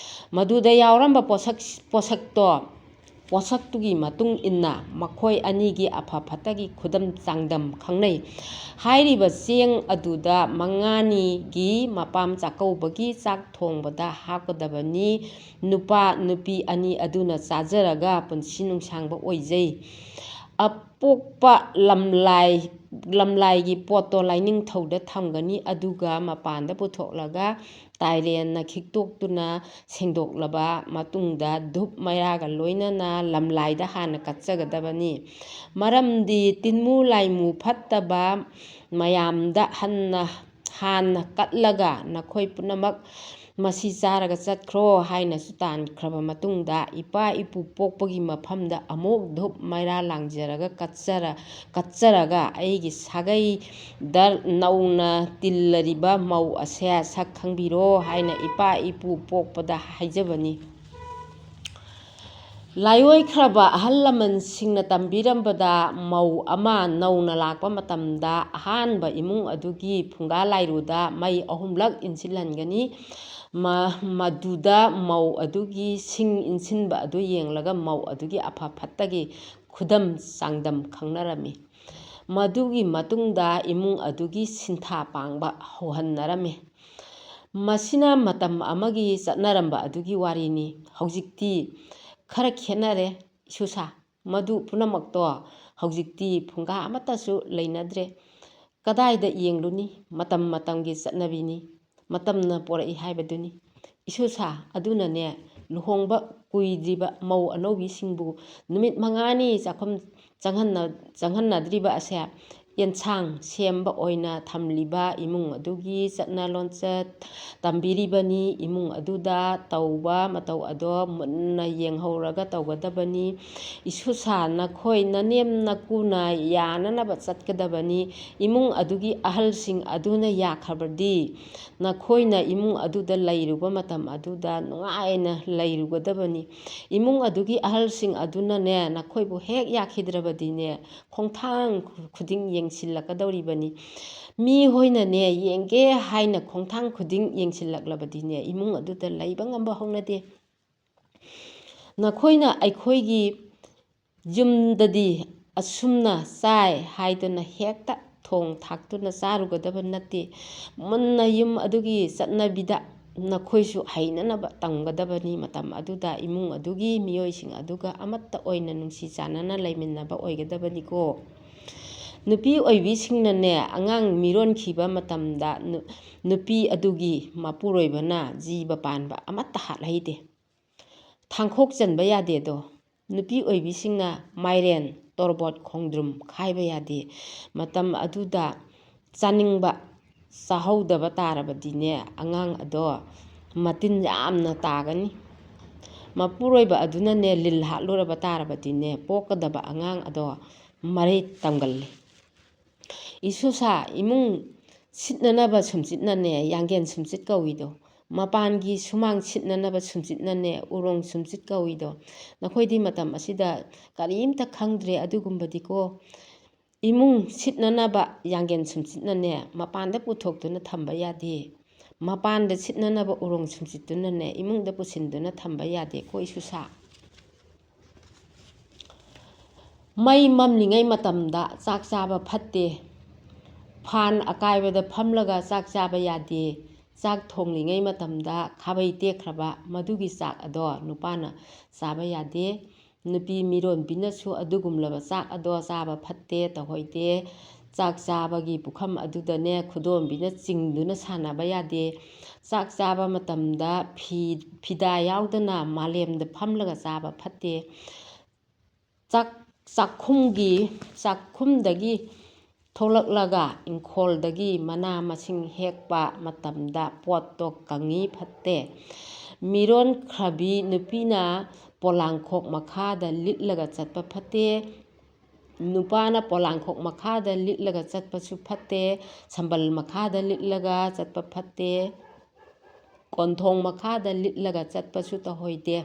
ꯃꯗꯨꯗ ꯌꯥꯎꯔꯝꯕ ꯄꯣꯠꯁꯛ, ꯄꯣꯠꯁꯛꯇꯣ, ꯄꯣꯠꯁꯛꯇꯨꯒꯤ ꯃꯇꯨꯡ ꯏꯟꯅ ꯃꯈꯣꯏ ꯑꯅꯤꯒꯤ ꯑꯐ ꯐꯠꯇꯒꯤ ꯈꯨꯗꯝ ꯆꯥꯡꯗꯝ ꯈꯪꯅꯩ꯫ ꯍꯥꯏꯔꯤꯕ ꯆꯦꯡ ꯑꯗꯨꯗ ꯃꯉꯥꯅꯤꯒꯤ ꯃꯄꯥꯝ ꯆꯥꯛꯀꯧꯕꯒꯤ ꯆꯥꯛ ꯊꯣꯡꯕꯗ ꯍꯥꯞꯀꯗꯕꯅꯤ꯫ ꯅꯨꯄꯥ ꯅꯨꯄꯤ ꯑꯅꯤ ꯑꯗꯨꯅ ꯆꯥꯖꯔꯒ ꯄꯨꯟꯁꯤ ꯅꯨꯡꯁꯥꯡꯕ ꯑꯣꯏꯖꯩ꯫ ꯑꯄꯣꯛꯄ ꯂꯝꯂꯥꯏ, ꯂꯝꯂꯥꯏꯒꯤ ꯄꯣꯠꯇꯣ ꯂꯥꯏꯅꯤꯡꯊꯧꯗ ꯊꯝꯒꯅꯤ, ꯑꯗꯨꯒ ꯃꯄꯥꯟꯗ ꯄꯨꯊꯣꯛꯂꯒ ꯇꯥꯏꯔꯦꯟꯅ ꯈꯤꯛꯇꯣꯛꯇꯨꯅ ꯁꯦꯡꯗꯣꯛꯂꯕ ꯃꯇꯨꯡꯗ ꯙꯨꯞ ꯃꯩꯔꯥꯒ ꯂꯣꯏꯅꯅ ꯂꯝꯂꯥꯏꯗ ꯍꯥꯟꯅ ꯀꯠꯆꯒꯗꯕꯅꯤ꯫ ꯃꯔꯝꯗꯤ ꯇꯤꯟꯃꯨ ꯂꯥꯏꯃꯨ ꯐꯠꯇꯕ ꯃꯌꯥꯝꯗ ꯍꯟꯅ ꯍꯥꯟꯅ ꯀꯠꯂꯒ ꯅꯈꯣꯏ ꯄꯨꯝꯅꯃꯛ ꯃꯁꯤ ꯆꯥꯔꯒ ꯆꯠꯈ꯭ꯔꯣ ꯍꯥꯏꯅꯁꯨ ꯇꯥꯟꯈ꯭ꯔꯕ ꯃꯇꯨꯡꯗ, ꯏꯄꯥ ꯏꯄꯨ ꯄꯣꯛꯄꯒꯤ ꯃꯐꯝꯗ ꯑꯃꯨꯛ ꯙꯨꯞ ꯃꯩꯔꯥ ꯂꯥꯡꯖꯔꯒ ꯀꯠꯆꯔ-, ꯀꯠꯆꯔꯒ ꯑꯩꯒꯤ ꯁꯥꯒꯩꯗ ꯅꯧꯅ ꯇꯤꯜꯂꯔꯤꯕ ꯃꯧ ꯑꯁꯦ ꯁꯛ ꯈꯪꯕꯤꯔꯣ ꯍꯥꯏꯅ ꯏꯄꯥ ꯏꯄꯨ ꯄꯣꯛꯄꯗ ꯍꯥꯏꯖꯕꯅꯤ꯫ ꯂꯥꯏꯑꯣꯏꯈ꯭ꯔꯕ ꯑꯍꯜ ꯂꯃꯟꯁꯤꯡꯅ ꯇꯝꯕꯤꯔꯝꯕꯗ, ꯃꯧ ꯑꯃ ꯅꯧꯅ ꯂꯥꯛꯄ ꯃꯇꯝꯗ ꯑꯍꯥꯟꯕ ꯏꯃꯨꯡ ꯑꯗꯨꯒꯤ ꯐꯨꯡꯒꯥ ꯂꯥꯏꯔꯨꯗ ꯃꯩ ꯑꯍꯨꯝꯂꯛ ꯏꯟꯁꯤꯜꯍꯟꯒꯅꯤ꯫ ꯃ-, ꯃꯗꯨꯗ ꯃꯧ ꯑꯗꯨꯒꯤ ꯁꯤꯡ ꯏꯟꯁꯤꯟꯕ ꯑꯗꯨ ꯌꯦꯡꯂꯒ ꯃꯧ ꯑꯗꯨꯒꯤ ꯑꯐ ꯐꯠꯇꯒꯤ ꯈꯨꯗꯝ ꯆꯥꯡꯗꯝ ꯈꯪꯅꯔꯝꯃꯤ꯫ ꯃꯗꯨꯒꯤ ꯃꯇꯨꯡꯗ ꯏꯃꯨꯡ ꯑꯗꯨꯒꯤ ꯁꯤꯟꯊꯥ ꯄꯥꯡꯕ ꯍꯧꯍꯟꯅꯔꯝꯃꯤ꯫ ꯃꯁꯤꯅ ꯃꯇꯝ ꯑꯃꯒꯤ ꯆꯠꯅꯔꯝꯕ ꯑꯗꯨꯒꯤ ꯋꯥꯔꯤꯅꯤ꯫ ꯍꯧꯖꯤꯛꯇꯤ ꯈꯔ ꯈꯦꯠꯅꯔꯦ, ꯏꯁꯨꯁꯥ꯫ ꯃꯗꯨ ꯄꯨꯝꯅꯃꯛꯇꯣ ꯍꯧꯖꯤꯛꯇꯤ ꯐꯨꯡꯒꯥ ꯑꯃꯠꯇꯁꯨ ꯂꯩꯅꯗ꯭ꯔꯦ꯫ ꯀꯗꯥꯏꯗ ꯌꯦꯡꯂꯨꯅꯤ? ꯃꯇꯝ ꯃꯇꯝꯒꯤ ꯆꯠꯅꯕꯤꯅꯤ, ꯃꯇꯝꯅ ꯄꯣꯔꯛꯏ ꯍꯥꯏꯕꯗꯨꯅꯤ꯫ ꯏꯁꯨꯁꯥ ꯑꯗꯨꯅꯅꯦ, ꯂꯨꯍꯣꯡꯕ ꯀꯨꯏꯗ꯭ꯔꯤꯕ ꯃꯧ ꯑꯅꯧꯕꯤꯁꯤꯡꯕꯨ ꯅꯨꯃꯤꯠ ꯃꯉꯥꯅꯤ ꯆꯥꯛꯈꯨꯝ ꯆꯪꯍꯟꯅ-, ꯆꯪꯍꯟꯅꯗ꯭ꯔꯤꯕ ꯑꯁꯦ, ꯑꯦꯟꯁꯥꯡ ꯁꯦꯝꯕ ꯑꯣꯏꯅ ꯊꯝꯂꯤꯕ ꯏꯃꯨꯡ ꯑꯗꯨꯒꯤ ꯆꯠꯅ ꯂꯣꯟꯆꯠ ꯇꯝꯕꯤꯔꯤꯕꯅꯤ꯫ ꯏꯃꯨꯡ ꯑꯗꯨꯗ ꯇꯧꯕ ꯃꯇꯧ ꯑꯗꯣ ꯃꯨꯟꯅ ꯌꯦꯡꯍꯧꯔꯒ ꯇꯧꯒꯗꯕꯅꯤ꯫ ꯏꯁꯨꯁꯥ, ꯅꯈꯣꯏ ꯅꯅꯦꯝ ꯅꯀꯨꯅ ꯌꯥꯅꯅꯕ ꯆꯠꯀꯗꯕꯅꯤ꯫ ꯏꯃꯨꯡ ꯑꯗꯨꯒꯤ ꯑꯍꯜꯁꯤꯡ ꯑꯗꯨꯅ ꯌꯥꯈ꯭ꯔꯕꯗꯤ, ꯅꯈꯣꯏꯅ ꯏꯃꯨꯡ ꯑꯗꯨꯗ ꯂꯩꯔꯨꯕ ꯃꯇꯝ ꯑꯗꯨꯗ ꯅꯨꯡꯉꯥꯏꯅ ꯂꯩꯔꯨꯒꯗꯕꯅꯤ꯫ ꯏꯃꯨꯡ ꯑꯗꯨꯒꯤ ꯑꯍꯜꯁꯤꯡ ꯑꯗꯨꯅꯅꯦ, ꯅꯈꯣꯏꯕꯨ ꯍꯦꯛ ꯌꯥꯈꯤꯗ꯭ꯔꯕꯗꯤꯅꯦ, ꯈꯣꯡꯊꯥꯡ ꯈꯨ-, ꯈꯨꯗꯤꯡ ꯌꯦꯡꯁꯤꯜꯂꯛꯀꯗꯧꯔꯤꯕꯅꯤ꯫ ꯃꯤꯍꯣꯏꯅꯅꯦ, ꯌꯦꯡꯒꯦ ꯍꯥꯏꯅ ꯈꯣꯡꯊꯥꯡ ꯈꯨꯗꯤꯡ ꯌꯦꯡꯁꯤꯜꯂꯛꯂꯕꯗꯤꯅꯦ, ꯏꯃꯨꯡ ꯑꯗꯨꯗ ꯂꯩꯕ ꯉꯝꯕ ꯍꯧꯅꯗꯦ꯫ ꯅꯈꯣꯏꯅ ꯑꯩꯈꯣꯏꯒꯤ ꯌꯨꯝꯗꯗꯤ ꯑꯁꯨꯝꯅ ꯆꯥꯏ ꯍꯥꯏꯗꯨꯅ ꯍꯦꯛꯇ ꯊꯣꯡ ꯊꯥꯛꯇꯨꯅ ꯆꯥꯔꯨꯒꯗꯕ ꯅꯠꯇꯦ꯫ ꯃꯨꯟꯅ ꯌꯨꯝ ꯑꯗꯨꯒꯤ ꯆꯠꯅꯕꯤꯗ ꯅꯈꯣꯏꯁꯨ ꯍꯩꯅꯅꯕ ꯇꯝꯒꯗꯕꯅꯤ꯫ ꯃꯇꯝ ꯑꯗꯨꯗ ꯏꯃꯨꯡ ꯑꯗꯨꯒꯤ ꯃꯤꯑꯣꯏꯁꯤꯡ ꯑꯗꯨꯒ ꯑꯃꯠꯇ ꯑꯣꯏꯅ ꯅꯨꯡꯁꯤ ꯆꯥꯟꯅꯅ ꯂꯩꯃꯤꯟꯅꯕ ꯑꯣꯏꯒꯗꯕꯅꯤꯀꯣ꯫ ꯅꯨꯄꯤ ꯑꯣꯏꯕꯤꯁꯤꯡꯅꯅꯦ, ꯑꯉꯥꯡ ꯃꯤꯔꯣꯟꯈꯤꯕ ꯃꯇꯝꯗ ꯅꯨ-, ꯅꯨꯄꯤ ꯑꯗꯨꯒꯤ ꯃꯄꯨꯔꯣꯏꯕꯅ ꯖꯤꯕ ꯄꯥꯟꯕ ꯑꯃꯠꯇ ꯍꯥꯠꯍꯩꯗꯦ꯫ ꯊꯥꯡꯈꯣꯛ ꯆꯟꯕ ꯌꯥꯗꯦꯗꯣ꯫ ꯅꯨꯄꯤ ꯑꯣꯏꯕꯤꯁꯤꯡꯅ ꯃꯥꯏꯔꯦꯟ, ꯇꯣꯔꯕꯣꯠ, ꯈꯣꯡꯗ꯭ꯔꯨꯝ ꯈꯥꯏꯕ ꯌꯥꯗꯦ꯫ ꯃꯇꯝ ꯑꯗꯨꯗ ꯆꯥꯅꯤꯡꯕ, ꯆꯥꯍꯧꯗꯕ ꯇꯥꯔꯕꯗꯤꯅꯦ, ꯑꯉꯥꯡ ꯑꯗꯣ ꯃꯇꯤꯟ ꯌꯥꯝꯅ ꯇꯥꯒꯅꯤ꯫ ꯃꯄꯨꯔꯣꯏꯕ ꯑꯗꯨꯅꯅꯦ ꯂꯤꯜ ꯍꯥꯠꯂꯨꯔꯕ ꯇꯥꯔꯕꯗꯤꯅꯦ, ꯄꯣꯛꯀꯗꯕ ꯑꯉꯥꯡ ꯑꯗꯣ ꯃꯔꯩ ꯇꯝꯒꯜꯂꯤ꯫ ꯏꯁꯨꯁꯥ, ꯏꯃꯨꯡ ꯁꯤꯠꯅꯅꯕ ꯁꯨꯝꯆꯤꯠꯅꯅꯦ ꯌꯥꯡꯒꯦꯟ ꯁꯨꯝꯆꯤꯠ ꯀꯧꯏꯗꯣ꯫ ꯃꯄꯥꯟꯒꯤ ꯁꯨꯃꯥꯡ ꯁꯤꯠꯅꯅꯕ ꯁꯨꯝꯆꯤꯠꯅꯅꯦ ꯎꯔꯣꯡ ꯁꯨꯝꯆꯤꯠ ꯀꯧꯏꯗꯣ꯫ ꯅꯈꯣꯏꯗꯤ ꯃꯇꯝ ꯑꯁꯤꯗ ꯀꯔꯤꯝꯇ ꯈꯪꯗ꯭ꯔꯦ ꯑꯗꯨꯒꯨꯝꯕꯗꯤꯀꯣ꯫ ꯏꯃꯨꯡ ꯁꯤꯠꯅꯅꯕ ꯌꯥꯡꯒꯦꯟ ꯁꯨꯝꯆꯤꯠꯅꯅꯦ ꯃꯄꯥꯟꯗ ꯄꯨꯊꯣꯛꯇꯨꯅ ꯊꯝꯕ ꯌꯥꯗꯦ꯫ ꯃꯄꯥꯟꯗ ꯁꯤꯠꯅꯅꯕ ꯎꯔꯣꯡ ꯁꯨꯝꯆꯤꯠꯇꯨꯅꯅꯦ ꯏꯃꯨꯡꯗ ꯄꯨꯁꯤꯟꯗꯨꯅ ꯊꯝꯕ ꯌꯥꯗꯦꯀꯣ ꯏꯁꯨꯁꯥ꯫ ꯃꯩ ꯃꯝꯂꯤꯉꯩ ꯃꯇꯝꯗ ꯆꯥꯛ ꯆꯥꯕ ꯐꯠꯇꯦ꯫ ꯐꯥꯟ ꯑꯀꯥꯏꯕꯗ ꯐꯝꯂꯒ ꯆꯥꯛ ꯆꯥꯕ ꯌꯥꯗꯦ꯫ ꯆꯥꯛ ꯊꯣꯡꯂꯤꯉꯩ ꯃꯇꯝꯗ ꯈꯥꯕꯩ ꯇꯦꯛꯈ꯭ꯔꯕ ꯃꯗꯨꯒꯤ ꯆꯥꯛ ꯑꯗꯣ ꯅꯨꯄꯥꯅ ꯆꯥꯕ ꯌꯥꯗꯦ꯫ ꯅꯨꯄꯤ ꯃꯤꯔꯣꯟꯕꯤꯅꯁꯨ ꯑꯗꯨꯒꯨꯝꯂꯕ ꯆꯥꯛ ꯑꯗꯣ ꯆꯥꯕ ꯐꯠꯇꯦ, ꯇꯧꯍꯩꯗꯦ꯫ ꯆꯥꯛ ꯆꯥꯕꯒꯤ ꯄꯨꯈꯝ ꯑꯗꯨꯗꯅꯦ ꯈꯨꯗꯣꯝꯕꯤꯅ ꯆꯤꯡꯗꯨꯅ ꯁꯥꯟꯅꯕ ꯌꯥꯗꯦ꯫ ꯆꯥꯛ ꯆꯥꯕ ꯃꯇꯝꯗ ꯐꯤ, ꯐꯤꯗꯥ ꯌꯥꯎꯗꯅ ꯃꯥꯂꯦꯝꯗ ꯐꯝꯂꯒ ꯆꯥꯕ ꯐꯠꯇꯦ꯫ ꯆꯥꯛ, ꯆꯥꯛꯈꯨꯝꯒꯤ, ꯆꯥꯛꯈꯨꯝꯗꯒꯤ ꯊꯣꯛꯂꯛꯂꯒ ꯏꯪꯈꯣꯜꯗꯒꯤ ꯃꯅꯥ ꯃꯁꯤꯡ ꯍꯦꯛꯄ ꯃꯇꯝꯗ ꯄꯣꯠꯇꯣ ꯀꯪꯉꯤ ꯐꯠꯇꯦ꯫ ꯃꯤꯔꯣꯟꯈ꯭ꯔꯕꯤ ꯅꯨꯄꯤꯅ ꯄꯣꯂꯥꯡꯈꯣꯛ ꯃꯈꯥꯗ ꯂꯤꯠꯂꯒ ꯆꯠꯄ ꯐꯠꯇꯦ꯫ ꯅꯨꯄꯥꯅ ꯄꯣꯂꯥꯡꯈꯣꯛ ꯃꯈꯥꯗ ꯂꯤꯠꯂꯒ ꯆꯠꯄꯁꯨ ꯐꯠꯇꯦ꯫ ꯁꯝꯕꯜ ꯃꯈꯥꯗ ꯂꯤꯠꯂꯒ ꯆꯠꯄ ꯐꯠꯇꯦ꯫ ꯀꯣꯟꯊꯣꯡ ꯃꯈꯥꯗ ꯂꯤꯠꯂꯒ ꯆꯠꯄꯁꯨ ꯇꯧꯍꯩꯗꯦ꯫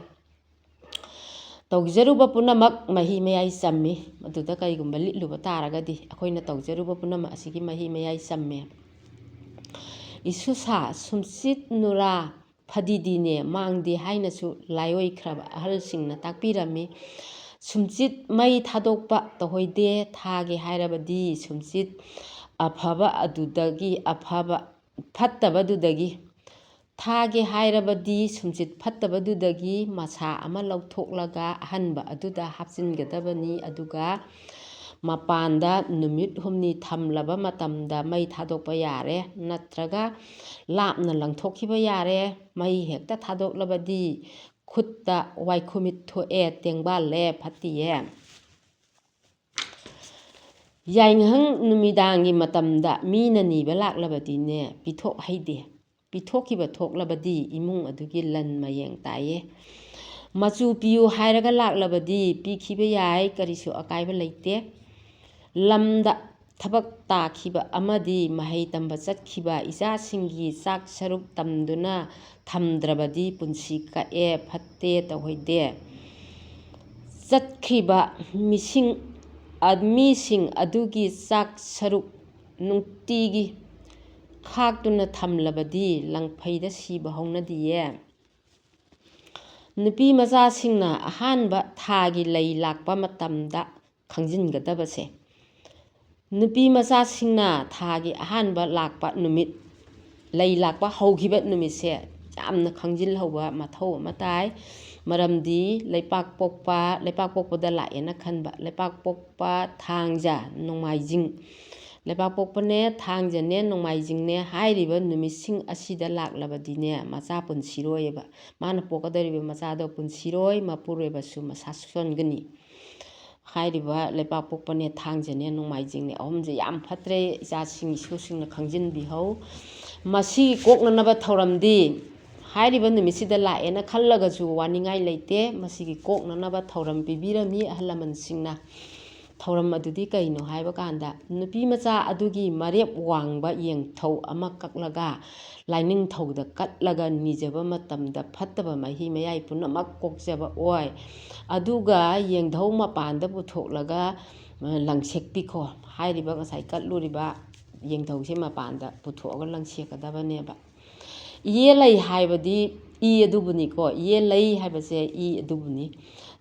ꯇꯧꯖꯔꯨꯕ ꯄꯨꯝꯅꯃꯛ ꯃꯍꯤ ꯃꯌꯥꯏ ꯆꯝꯃꯤ꯫ ꯃꯗꯨꯗ ꯀꯔꯤꯒꯨꯝꯕ ꯂꯤꯠꯂꯨꯕ ꯇꯥꯔꯒꯗꯤ ꯑꯩꯈꯣꯏꯅ ꯇꯧꯖꯔꯨꯕ ꯄꯨꯝꯅꯃꯛ ꯑꯁꯤꯒꯤ ꯃꯍꯤ ꯃꯌꯥꯏ ꯆꯝꯃꯦ꯫ ꯏꯁꯨꯁꯥ, ꯁꯨꯝꯆꯤꯠ ꯅꯨꯔꯥ ꯐꯗꯤꯗꯤꯅꯦ ꯃꯥꯡꯗꯦ ꯍꯥꯏꯅꯁꯨ ꯂꯥꯏꯑꯣꯏꯈ꯭ꯔꯕ ꯑꯍꯜꯁꯤꯡꯅ ꯇꯥꯛꯄꯤꯔꯝꯃꯤ꯫ ꯁꯨꯝꯆꯤꯠ ꯃꯩ ꯊꯥꯗꯣꯛꯄ ꯇꯧꯍꯩꯗꯦ꯫ ꯊꯥꯒꯦ ꯍꯥꯏꯔꯕꯗꯤ ꯁꯨꯝꯆꯤꯠ ꯑꯐꯕ ꯑꯗꯨꯗꯒꯤ, ꯑꯐꯕ, ꯐꯠꯇꯕꯗꯨꯗꯒꯤ, ꯊꯥꯒꯦ ꯍꯥꯏꯔꯕꯗꯤ ꯁꯨꯝꯆꯤꯠ ꯐꯠꯇꯕꯗꯨꯗꯒꯤ ꯃꯁꯥ ꯑꯃ ꯂꯧꯊꯣꯛꯂꯒ ꯑꯍꯟꯕ ꯑꯗꯨꯗ ꯍꯥꯞꯆꯤꯟꯒꯗꯕꯅꯤ꯫ ꯑꯗꯨꯒ ꯃꯄꯥꯟꯗ ꯅꯨꯃꯤꯠ ꯍꯨꯝꯅꯤ ꯊꯝꯂꯕ ꯃꯇꯝꯗ ꯃꯩ ꯊꯥꯗꯣꯛꯄ ꯌꯥꯔꯦ, ꯅꯠꯇ꯭ꯔꯒ ꯂꯥꯞꯅ ꯂꯪꯊꯣꯛꯈꯤꯕ ꯌꯥꯔꯦ꯫ ꯃꯩ ꯍꯦꯛꯇ ꯊꯥꯗꯣꯛꯂꯕꯗꯤ ꯈꯨꯠꯇ ꯋꯥꯏꯈꯨꯃꯤꯠ ꯊꯣꯛꯑꯦ, ꯇꯦꯡꯕꯥꯜꯂꯦ, ꯐꯠꯇꯤꯌꯦ꯫ ꯌꯥꯏꯉꯪ ꯅꯨꯃꯤꯗꯥꯡꯒꯤ ꯃꯇꯝꯗ ꯃꯤꯅ ꯅꯤꯕ ꯂꯥꯛꯂꯕꯗꯤꯅꯦ, ꯄꯤꯊꯣꯛꯍꯩꯗꯦ꯫ ꯄꯤꯊꯣꯛꯈꯤꯕ ꯊꯣꯛꯂꯕꯗꯤ ꯏꯃꯨꯡ ꯑꯗꯨꯒꯤ ꯂꯟ ꯃꯌꯦꯡ ꯇꯥꯏꯌꯦ꯫ ꯃꯆꯨ ꯄꯤꯌꯨ ꯍꯥꯏꯔꯒ ꯂꯥꯛꯂꯕꯗꯤ ꯄꯤꯈꯤꯕ ꯌꯥꯏ, ꯀꯔꯤꯁꯨ ꯑꯀꯥꯏꯕ ꯂꯩꯇꯦ꯫ ꯂꯝꯗ ꯊꯕꯛ ꯇꯥꯈꯤꯕ ꯑꯃꯗꯤ ꯃꯍꯩ ꯇꯝꯕ ꯆꯠꯈꯤꯕ ꯏꯆꯥꯁꯤꯡꯒꯤ ꯆꯥꯛ ꯁꯔꯨꯛ ꯇꯝꯗꯨꯅ ꯊꯝꯗ꯭ꯔꯕꯗꯤ ꯄꯨꯟꯁꯤ ꯀꯛꯑꯦ, ꯐꯠꯇꯦ, ꯇꯧꯍꯩꯗꯦ꯫ ꯆꯠꯈ꯭ꯔꯤꯕ ꯃꯤꯁꯤꯡ, ꯃꯤꯁꯤꯡ ꯑꯗꯨꯒꯤ ꯆꯥꯛ ꯁꯔꯨꯛ ꯅꯨꯡꯇꯤꯒꯤ ꯈꯥꯛꯇꯨꯅ ꯊꯝꯂꯕꯗꯤ ꯂꯪꯐꯩꯗ ꯁꯤꯕ ꯍꯧꯅꯗꯤꯌꯦ꯫ ꯅꯨꯄꯤ ꯃꯆꯥꯁꯤꯡꯅ ꯑꯍꯥꯟꯕ ꯊꯥꯒꯤ ꯂꯩ ꯂꯥꯛꯄ ꯃꯇꯝꯗ ꯈꯪꯖꯤꯟꯒꯗꯕꯁꯦ, ꯅꯨꯄꯤ ꯃꯆꯥꯁꯤꯡꯅ ꯊꯥꯒꯤ ꯑꯍꯥꯟꯕ ꯂꯥꯛꯄ ꯅꯨꯃꯤꯠ, ꯂꯩ ꯂꯥꯛꯄ ꯍꯧꯈꯤꯕ ꯅꯨꯃꯤꯠꯁꯦ ꯌꯥꯝꯅ ꯈꯪꯖꯤꯜꯍꯧꯕ ꯃꯊꯧ ꯑꯃ ꯇꯥꯏ꯫ ꯃꯔꯝꯗꯤ ꯂꯩꯄꯥꯛ ꯄꯣꯛꯄ, ꯂꯩꯄꯥꯛ ꯄꯣꯛꯄꯗ ꯂꯥꯛꯑꯦꯅ ꯈꯟꯕ, ꯂꯩꯄꯥꯛ ꯄꯣꯛꯄ ꯊꯥꯡꯖ, ꯅꯣꯡꯃꯥꯏꯖꯤꯡ, ꯂꯩꯄꯥꯛ ꯄꯣꯛꯄꯅꯦ, ꯊꯥꯡꯖꯅꯦ, ꯅꯣꯡꯃꯥꯏꯖꯤꯡꯅꯦ ꯍꯥꯏꯔꯤꯕ ꯅꯨꯃꯤꯠꯁꯤꯡ ꯑꯁꯤꯗ ꯂꯥꯛꯂꯕꯗꯤꯅꯦ, ꯃꯆꯥ ꯄꯨꯟꯁꯤꯔꯣꯏꯑꯕ꯫ ꯃꯥꯅ ꯄꯣꯛꯀꯗꯧꯔꯤꯕ ꯃꯆꯥꯗꯣ ꯄꯨꯟꯁꯤꯔꯣꯏ, ꯃꯄꯨꯔꯣꯏꯕꯁꯨ ꯃꯁꯥ ꯁꯣꯟꯒꯅꯤ꯫ ꯍꯥꯏꯔꯤꯕ ꯂꯩꯄꯥꯛ ꯄꯣꯛꯄꯅꯦ, ꯊꯥꯡꯖꯅꯦ, ꯅꯣꯡꯃꯥꯏꯖꯤꯡꯅꯦ, ꯑꯍꯨꯝꯁꯦ ꯌꯥꯝ ꯐꯠꯇ꯭ꯔꯦ, ꯏꯆꯥꯁꯤꯡ, ꯏꯁꯨꯁꯤꯡꯅ ꯈꯪꯖꯤꯟꯕꯤꯍꯧ꯫ ꯃꯁꯤꯒꯤ ꯀꯣꯛꯅꯅꯕ ꯊꯧꯔꯝꯗꯤ ꯍꯥꯏꯔꯤꯕ ꯅꯨꯃꯤꯠꯁꯤꯗ ꯂꯥꯛꯑꯦꯅ ꯈꯜꯂꯒꯁꯨ ꯋꯥꯅꯤꯡꯉꯥꯏ ꯂꯩꯇꯦ꯫ ꯃꯁꯤꯒꯤ ꯀꯣꯛꯅꯅꯕ ꯊꯧꯔꯝ ꯄꯤꯕꯤꯔꯝꯃꯤ ꯑꯍꯜ ꯂꯃꯟꯁꯤꯡꯅ꯫ ꯊꯧꯔꯝ ꯑꯗꯨꯗꯤ ꯀꯩꯅꯣ ꯍꯥꯏꯕ ꯀꯥꯟꯗ, ꯅꯨꯄꯤ ꯃꯆꯥ ꯑꯗꯨꯒꯤ ꯃꯔꯦꯞ ꯋꯥꯡꯕ ꯌꯦꯡꯊꯧ ꯑꯃ ꯀꯛꯂꯒ, ꯂꯥꯏꯅꯤꯡꯊꯧꯗ ꯀꯠꯂꯒ ꯅꯤꯖꯕ ꯃꯇꯝꯗ ꯐꯠꯇꯕ ꯃꯍꯤ ꯃꯌꯥꯏ ꯄꯨꯝꯅꯃꯛ ꯀꯣꯛꯆꯕ ꯑꯣꯏ꯫ ꯑꯗꯨꯒ ꯌꯦꯡꯊꯧ ꯃꯄꯥꯟꯗ ꯄꯨꯊꯣꯛꯂꯒ, ꯑ, ꯂꯪꯁꯦꯛꯄꯤꯈꯣ꯫ ꯍꯥꯏꯔꯤꯕ ꯉꯁꯥꯏ ꯀꯠꯂꯨꯔꯤꯕ ꯌꯦꯡꯊꯧꯁꯦ ꯃꯄꯥꯟꯗ ꯄꯨꯊꯣꯛꯑꯒ ꯂꯪꯁꯦꯛꯀꯗꯕꯅꯦꯕ꯫ ꯏꯌꯦ ꯂꯩ ꯍꯥꯏꯕꯗꯤ ꯏ ꯑꯗꯨꯕꯨꯅꯤꯀꯣ꯫ ꯏꯌꯦ ꯂꯩ ꯍꯥꯏꯕꯁꯦ ꯏ ꯑꯗꯨꯕꯨꯅꯤ꯫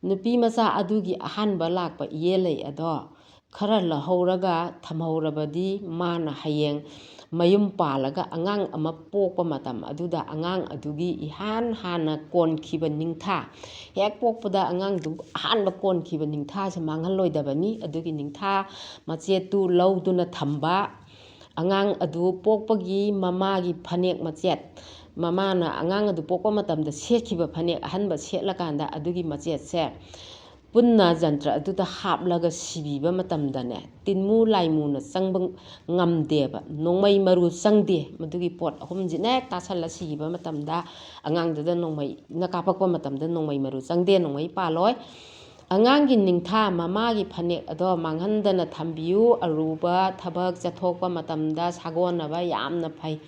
ꯅꯨꯄꯤ ꯃꯆꯥ ꯑꯗꯨꯒꯤ ꯑꯍꯥꯟꯕ ꯂꯥꯛꯄ ꯏꯌꯦ ꯂꯩ ꯑꯗꯣ ꯈꯔ ꯂꯧꯍꯧꯔꯒ ꯊꯝꯍꯧꯔꯕꯗꯤ, ꯃꯥꯅ ꯍꯌꯦꯡ ꯃꯌꯨꯝ ꯄꯥꯜꯂꯒ ꯑꯉꯥꯡ ꯑꯃ ꯄꯣꯛꯄ ꯃꯇꯝ ꯑꯗꯨꯗ, ꯑꯉꯥꯡ ꯑꯗꯨꯒꯤ ꯏꯍꯥꯟ ꯍꯥꯟꯅ ꯀꯣꯟꯈꯤꯕ ꯅꯤꯡꯊꯥ, ꯍꯦꯛ ꯄꯣꯛꯄꯗ ꯑꯉꯥꯡꯗꯨ ꯑꯍꯥꯟꯕ ꯀꯣꯟꯈꯤꯕ ꯅꯤꯡꯊꯥꯁꯦ ꯃꯥꯡꯍꯜꯂꯣꯏꯗꯕꯅꯤ꯫ ꯑꯗꯨꯒꯤ ꯅꯤꯡꯊꯥ ꯃꯆꯦꯠꯇꯨ ꯂꯧꯗꯨꯅ ꯊꯝꯕ, ꯑꯉꯥꯡ ꯑꯗꯨ ꯄꯣꯛꯄꯒꯤ ꯃꯃꯥꯒꯤ ꯐꯅꯦꯛ ꯃꯆꯦꯠ, ꯃꯃꯥꯅ ꯑꯉꯥꯡ ꯑꯗꯨ ꯄꯣꯛꯄ ꯃꯇꯝꯗ ꯁꯦꯠꯈꯤꯕ ꯐꯅꯦꯛ ꯑꯍꯟꯕ ꯁꯦꯠꯂꯀꯥꯟꯗ, ꯑꯗꯨꯒꯤ ꯃꯆꯦꯠꯁꯦ ꯄꯨꯟꯅ ꯖꯟꯇ꯭ꯔ ꯑꯗꯨꯗ ꯍꯥꯞꯂꯒ ꯁꯤꯕꯤꯕ ꯃꯇꯝꯗꯅꯦ, ꯇꯤꯟꯃꯨ ꯂꯥꯏꯃꯨꯅ ꯆꯪꯕ ꯉꯝꯗꯦꯕ, ꯅꯣꯡꯃꯩ ꯃꯔꯨ ꯆꯪꯗꯦ꯫ ꯃꯗꯨꯒꯤ ꯄꯣꯠ ꯑꯍꯨꯝꯁꯤꯅ ꯍꯦꯛ ꯇꯥꯁꯜꯂ ꯁꯤꯈꯤꯕ ꯃꯇꯝꯗ, ꯑꯉꯥꯡꯗꯨꯗ ꯅꯣꯡꯃꯩꯅ ꯀꯥꯞꯄꯛꯄ ꯃꯇꯝꯗ ꯅꯣꯡꯃꯩ ꯃꯔꯨ ꯆꯪꯗꯦ, ꯅꯣꯡꯃꯩ ꯄꯥꯜꯂꯣꯏ꯫ ꯑꯉꯥꯡꯒꯤ ꯅꯤꯡꯊꯥ, ꯃꯃꯥꯒꯤ ꯐꯅꯦꯛ ꯑꯗꯣ ꯃꯥꯡꯍꯟꯗꯅ ꯊꯝꯕꯤꯌꯨ꯫ ꯑꯔꯨꯕ ꯊꯕꯛ ꯆꯠꯊꯣꯛꯄ ꯃꯇꯝꯗ ꯁꯥꯒꯣꯟꯅꯕ ꯌꯥꯝꯅ ꯐꯩ꯫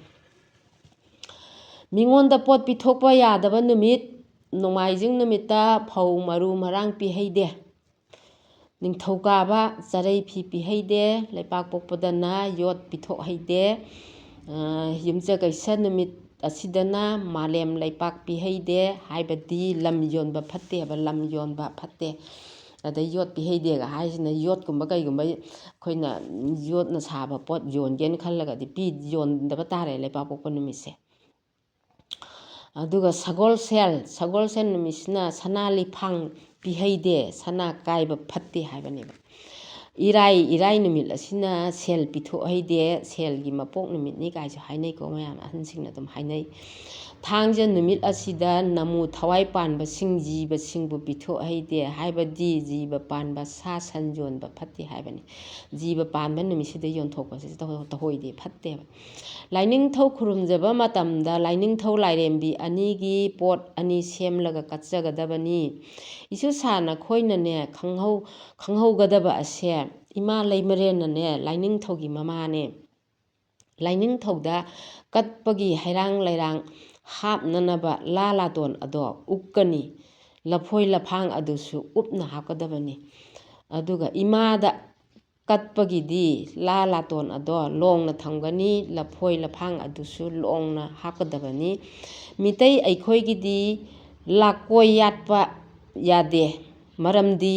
ꯃꯤꯉꯣꯟꯗ ꯄꯣꯠ ꯄꯤꯊꯣꯛꯄ ꯌꯥꯗꯕ ꯅꯨꯃꯤꯠ, ꯅꯣꯡꯃꯥꯏꯖꯤꯡ ꯅꯨꯃꯤꯠꯇ ꯐꯧ ꯃꯔꯨ ꯃꯔꯥꯡ ꯄꯤꯍꯩꯗꯦ꯫ ꯅꯤꯡꯊꯧꯀꯥꯕ ꯆꯔꯩ ꯐꯤ ꯄꯤꯍꯩꯗꯦ꯫ ꯂꯩꯄꯥꯛꯄꯣꯛꯄꯗꯅ ꯌꯣꯠ ꯄꯤꯊꯣꯛꯍꯩꯗꯦ꯫ ꯑ, ꯌꯨꯝꯁꯀꯩꯁ ꯅꯨꯃꯤꯠ ꯑꯁꯤꯗꯅ ꯃꯥꯂꯦꯝ ꯂꯩꯄꯥꯛ ꯄꯤꯍꯩꯗꯦ, ꯍꯥꯏꯕꯗꯤ ꯂꯝ ꯌꯣꯟꯕ ꯐꯠꯇꯦ ꯍꯥꯏꯕ, ꯂꯝ ꯌꯣꯟꯕ ꯐꯠꯇꯦ꯫ ꯑꯗꯩ ꯌꯣꯠ ꯄꯤꯍꯩꯗꯦꯒ ꯍꯥꯏꯁꯤꯅ ꯌꯣꯠꯀꯨꯝꯕ ꯀꯩꯒꯨꯝꯕ ꯑꯩꯈꯣꯏꯅ ꯌꯣꯠꯅ ꯁꯥꯕ ꯄꯣꯠ ꯌꯣꯟꯒꯦꯅ ꯈꯜꯂꯒꯗꯤ ꯄꯤ-, ꯌꯣꯟꯗꯕ ꯇꯥꯔꯦ ꯂꯩꯄꯥꯛꯄꯣꯛꯄ ꯅꯨꯃꯤꯠꯁꯦ꯫ ꯑꯗꯨꯒ ꯁꯒꯣꯜꯁꯦꯜ, ꯁꯒꯣꯜꯁꯦꯜ ꯅꯨꯃꯤꯠꯁꯤꯅ ꯁꯅꯥ ꯂꯤꯐꯥꯡ ꯄꯤꯍꯩꯗꯦ, ꯁꯅꯥ ꯀꯥꯏꯕ ꯐꯠꯇꯦ ꯍꯥꯏꯕꯅꯦꯕ꯫ ꯏꯔꯥꯏ, ꯏꯔꯥꯏ ꯅꯨꯃꯤꯠ ꯑꯁꯤꯅ ꯁꯦꯜ ꯄꯤꯊꯣꯛꯍꯩꯗꯦ, ꯁꯦꯜꯒꯤ ꯃꯄꯣꯛ ꯅꯨꯃꯤꯠꯅꯤ ꯀꯥꯏꯁꯨ ꯍꯥꯏꯅꯩꯀꯣ, ꯃꯌꯥꯝ ꯑꯍꯟꯁꯤꯡꯅ ꯑꯗꯨꯝ ꯍꯥꯏꯅꯩ꯫ ꯊꯥꯡꯖ ꯅꯨꯃꯤꯠ ꯑꯁꯤꯗ ꯅꯃꯨ ꯊꯋꯥꯏ ꯄꯥꯟꯕꯁꯤꯡ ꯖꯤꯕꯁꯤꯡꯕꯨ ꯄꯤꯊꯣꯛꯍꯩꯗꯦ, ꯍꯥꯏꯕꯗꯤ ꯖꯤꯕ ꯄꯥꯟꯕ ꯁꯥ ꯁꯟ ꯌꯣꯟꯕ ꯐꯠꯇꯦ ꯍꯥꯏꯕꯅꯤ꯫ ꯖꯤꯕ ꯄꯥꯟꯕ ꯅꯨꯃꯤꯠꯁꯤꯗ ꯌꯣꯟꯊꯣꯛꯄꯁꯤ ꯇꯧ-, ꯇꯧꯍꯩꯗꯦ, ꯐꯠꯇꯦꯕ꯫ ꯂꯥꯏꯅꯤꯡꯊꯧ ꯈꯨꯔꯨꯝꯖꯕ ꯃꯇꯝꯗ ꯂꯥꯏꯅꯤꯡꯊꯧ ꯂꯥꯏꯔꯦꯝꯕꯤ ꯑꯅꯤꯒꯤ ꯄꯣꯠ ꯑꯅꯤ ꯁꯦꯝꯂꯒ ꯀꯠꯆꯒꯗꯕꯅꯤ꯫ ꯏꯁꯨꯁꯥ ꯅꯈꯣꯏꯅꯅꯦ ꯈꯪꯍꯧ-, ꯈꯪꯍꯧꯒꯗꯕ ꯑꯁꯦ, ꯏꯃꯥ ꯂꯩꯃꯔꯦꯟꯅꯅꯦ ꯂꯥꯏꯅꯤꯡꯊꯧꯒꯤ ꯃꯃꯥꯅꯦ꯫ ꯂꯥꯏꯅꯤꯡꯊꯧꯗ ꯀꯠꯄꯒꯤ ꯍꯩꯔꯥꯡ ꯂꯩꯔꯥꯡ ꯍꯥꯞꯅꯅꯕ ꯂꯥ ꯂꯥꯇꯣꯟ ꯑꯗꯣ ꯎꯞꯀꯅꯤ꯫ ꯂꯐꯣꯏ ꯂꯐꯥꯡ ꯑꯗꯨꯁꯨ ꯎꯞꯅ ꯍꯥꯞꯀꯗꯕꯅꯤ꯫ ꯑꯗꯨꯒ ꯏꯃꯥꯗ ꯀꯠꯄꯒꯤꯗꯤ ꯂꯥ ꯂꯥꯇꯣꯟ ꯑꯗꯣ ꯂꯣꯡꯅ ꯊꯝꯒꯅꯤ, ꯂꯐꯣꯏ ꯂꯐꯥꯡ ꯑꯗꯨꯁꯨ ꯂꯣꯡꯅ ꯍꯥꯞꯀꯗꯕꯅꯤ꯫ ꯃꯤꯇꯩ ꯑꯩꯈꯣꯏꯒꯤꯗꯤ ꯂꯥꯀꯣꯏ ꯌꯥꯠꯄ ꯌꯥꯗꯦ, ꯃꯔꯝꯗꯤ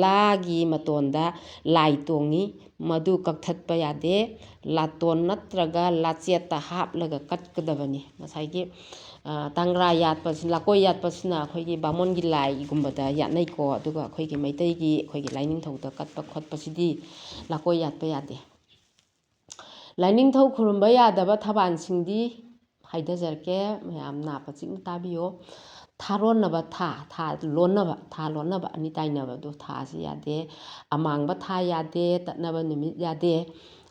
ꯂꯥꯒꯤ ꯃꯇꯣꯟꯗ ꯂꯥꯏ ꯇꯣꯡꯉꯤ, ꯃꯗꯨ ꯀꯛꯊꯠꯄ ꯌꯥꯗꯦ꯫ ꯂꯥꯇꯣꯟ ꯅꯠꯇ꯭ꯔꯒ ꯂꯥꯆꯦꯠꯇ ꯍꯥꯞꯂꯒ ꯀꯠꯀꯗꯕꯅꯤ꯫ ꯉꯁꯥꯏꯒꯤ, ꯑ, ꯇꯪꯒ꯭ꯔꯥ ꯌꯥꯠꯄꯁꯤ, ꯂꯥꯀꯣꯏ ꯌꯥꯠꯄꯁꯤꯅ ꯑꯩꯈꯣꯏꯒꯤ ꯕꯥꯃꯣꯟꯒꯤ ꯂꯥꯏꯒꯨꯝꯕꯗ ꯌꯥꯠꯅꯩꯀꯣ, ꯑꯗꯨꯒ ꯑꯩꯈꯣꯏꯒꯤ ꯃꯩꯇꯩꯒꯤ, ꯑꯩꯈꯣꯏꯒꯤ ꯂꯥꯏꯅꯤꯡꯊꯧꯗ ꯀꯠꯄ ꯈꯣꯠꯄꯁꯤꯗꯤ ꯂꯥꯀꯣꯏ ꯌꯥꯠꯄ ꯌꯥꯗꯦ꯫ ꯂꯥꯏꯅꯤꯡꯊꯧ ꯈꯨꯔꯨꯝꯕ ꯌꯥꯗꯕ ꯊꯕꯥꯜꯁꯤꯡꯗꯤ ꯍꯥꯏꯊꯖꯔꯛꯀꯦ, ꯃꯌꯥꯝ ꯅꯥ ꯄꯥꯡꯖꯤꯡꯅ ꯇꯥꯕꯤꯌꯣ꯫ ꯊꯥꯔꯣꯟꯅꯕ ꯊꯥ, ꯊꯥ ꯂꯣꯟꯅꯕ, ꯊꯥ ꯂꯣꯟꯅꯕ ꯑꯅꯤ ꯇꯥꯏꯅꯕꯗꯣ, ꯊꯥꯁꯤ ꯌꯥꯗꯦ꯫ ꯑꯃꯥꯡꯕ ꯊꯥ ꯌꯥꯗꯦ, ꯇꯠꯅꯕ ꯅꯨꯃꯤꯠ ꯌꯥꯗꯦ꯫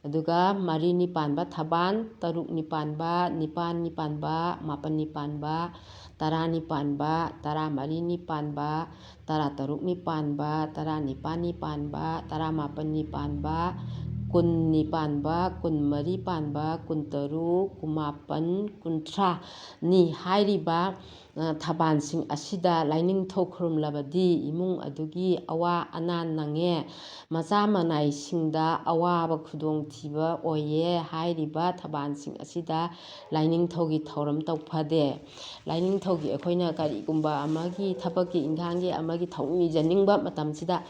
ꯑꯗꯨꯒ ꯃꯔꯤꯅꯤ ꯄꯥꯟꯕ ꯊꯕꯥꯟ, ꯇꯔꯨꯛꯅꯤ ꯄꯥꯟꯕ, ꯅꯤꯄꯥꯟꯅꯤ ꯄꯥꯟꯕ, ꯃꯥꯄꯟꯅꯤ ꯄꯥꯟꯕ, ꯇꯔꯥꯅꯤ ꯄꯥꯟꯕ, ꯇꯔꯥꯃꯔꯤꯅꯤ ꯄꯥꯟꯕ, ꯇꯔꯥꯇꯔꯨꯛꯅꯤ ꯄꯥꯟꯕ, ꯇꯔꯥꯅꯤꯄꯥꯟꯅꯤ ꯄꯥꯟꯕ, ꯇꯔꯥꯃꯥꯄꯟꯅꯤ ꯄꯥꯟꯕ, ꯀꯨꯟꯅꯤ ꯄꯥꯟꯕ, ꯀꯨꯟꯃꯔꯤ ꯄꯥꯟꯕ, ꯀꯨꯟꯇꯔꯨꯛ, ꯀꯨꯟꯃꯥꯄꯟ, ꯀꯨꯟꯊ꯭ꯔꯥꯅꯤ ꯍꯥꯏꯔꯤꯕ, ꯑ, ꯊꯕꯥꯟꯁꯤꯡ ꯑꯁꯤꯗ ꯂꯥꯏꯅꯤꯡꯊꯧ ꯈꯨꯔꯨꯝꯂꯕꯗꯤ ꯏꯃꯨꯡ ꯑꯗꯨꯒꯤ ꯑꯋꯥ ꯑꯅꯥ ꯅꯪꯉꯦ, ꯃꯆꯥ ꯃꯅꯥꯏꯁꯤꯡꯗ ꯑꯋꯥꯕ ꯈꯨꯗꯣꯡꯊꯤꯕ ꯑꯣꯏꯌꯦ ꯍꯥꯏꯔꯤꯕ ꯊꯕꯥꯟꯁꯤꯡ ꯑꯁꯤꯗ ꯂꯥꯏꯅꯤꯡꯊꯧꯒꯤ ꯊꯧꯔꯝ ꯇꯧꯐꯗꯦ꯫ ꯂꯥꯏꯅꯤꯡꯊꯧꯒꯤ ꯑꯩꯈꯣꯏꯅ ꯀꯔꯤꯒꯨꯝꯕ ꯑꯃꯒꯤ ꯊꯕꯛꯀꯤ ꯏꯪꯈꯥꯡꯒꯤ ꯑꯃꯒꯤ ꯊꯧꯅꯤꯖꯅꯤꯡꯕ ꯃꯇꯝꯁꯤꯗ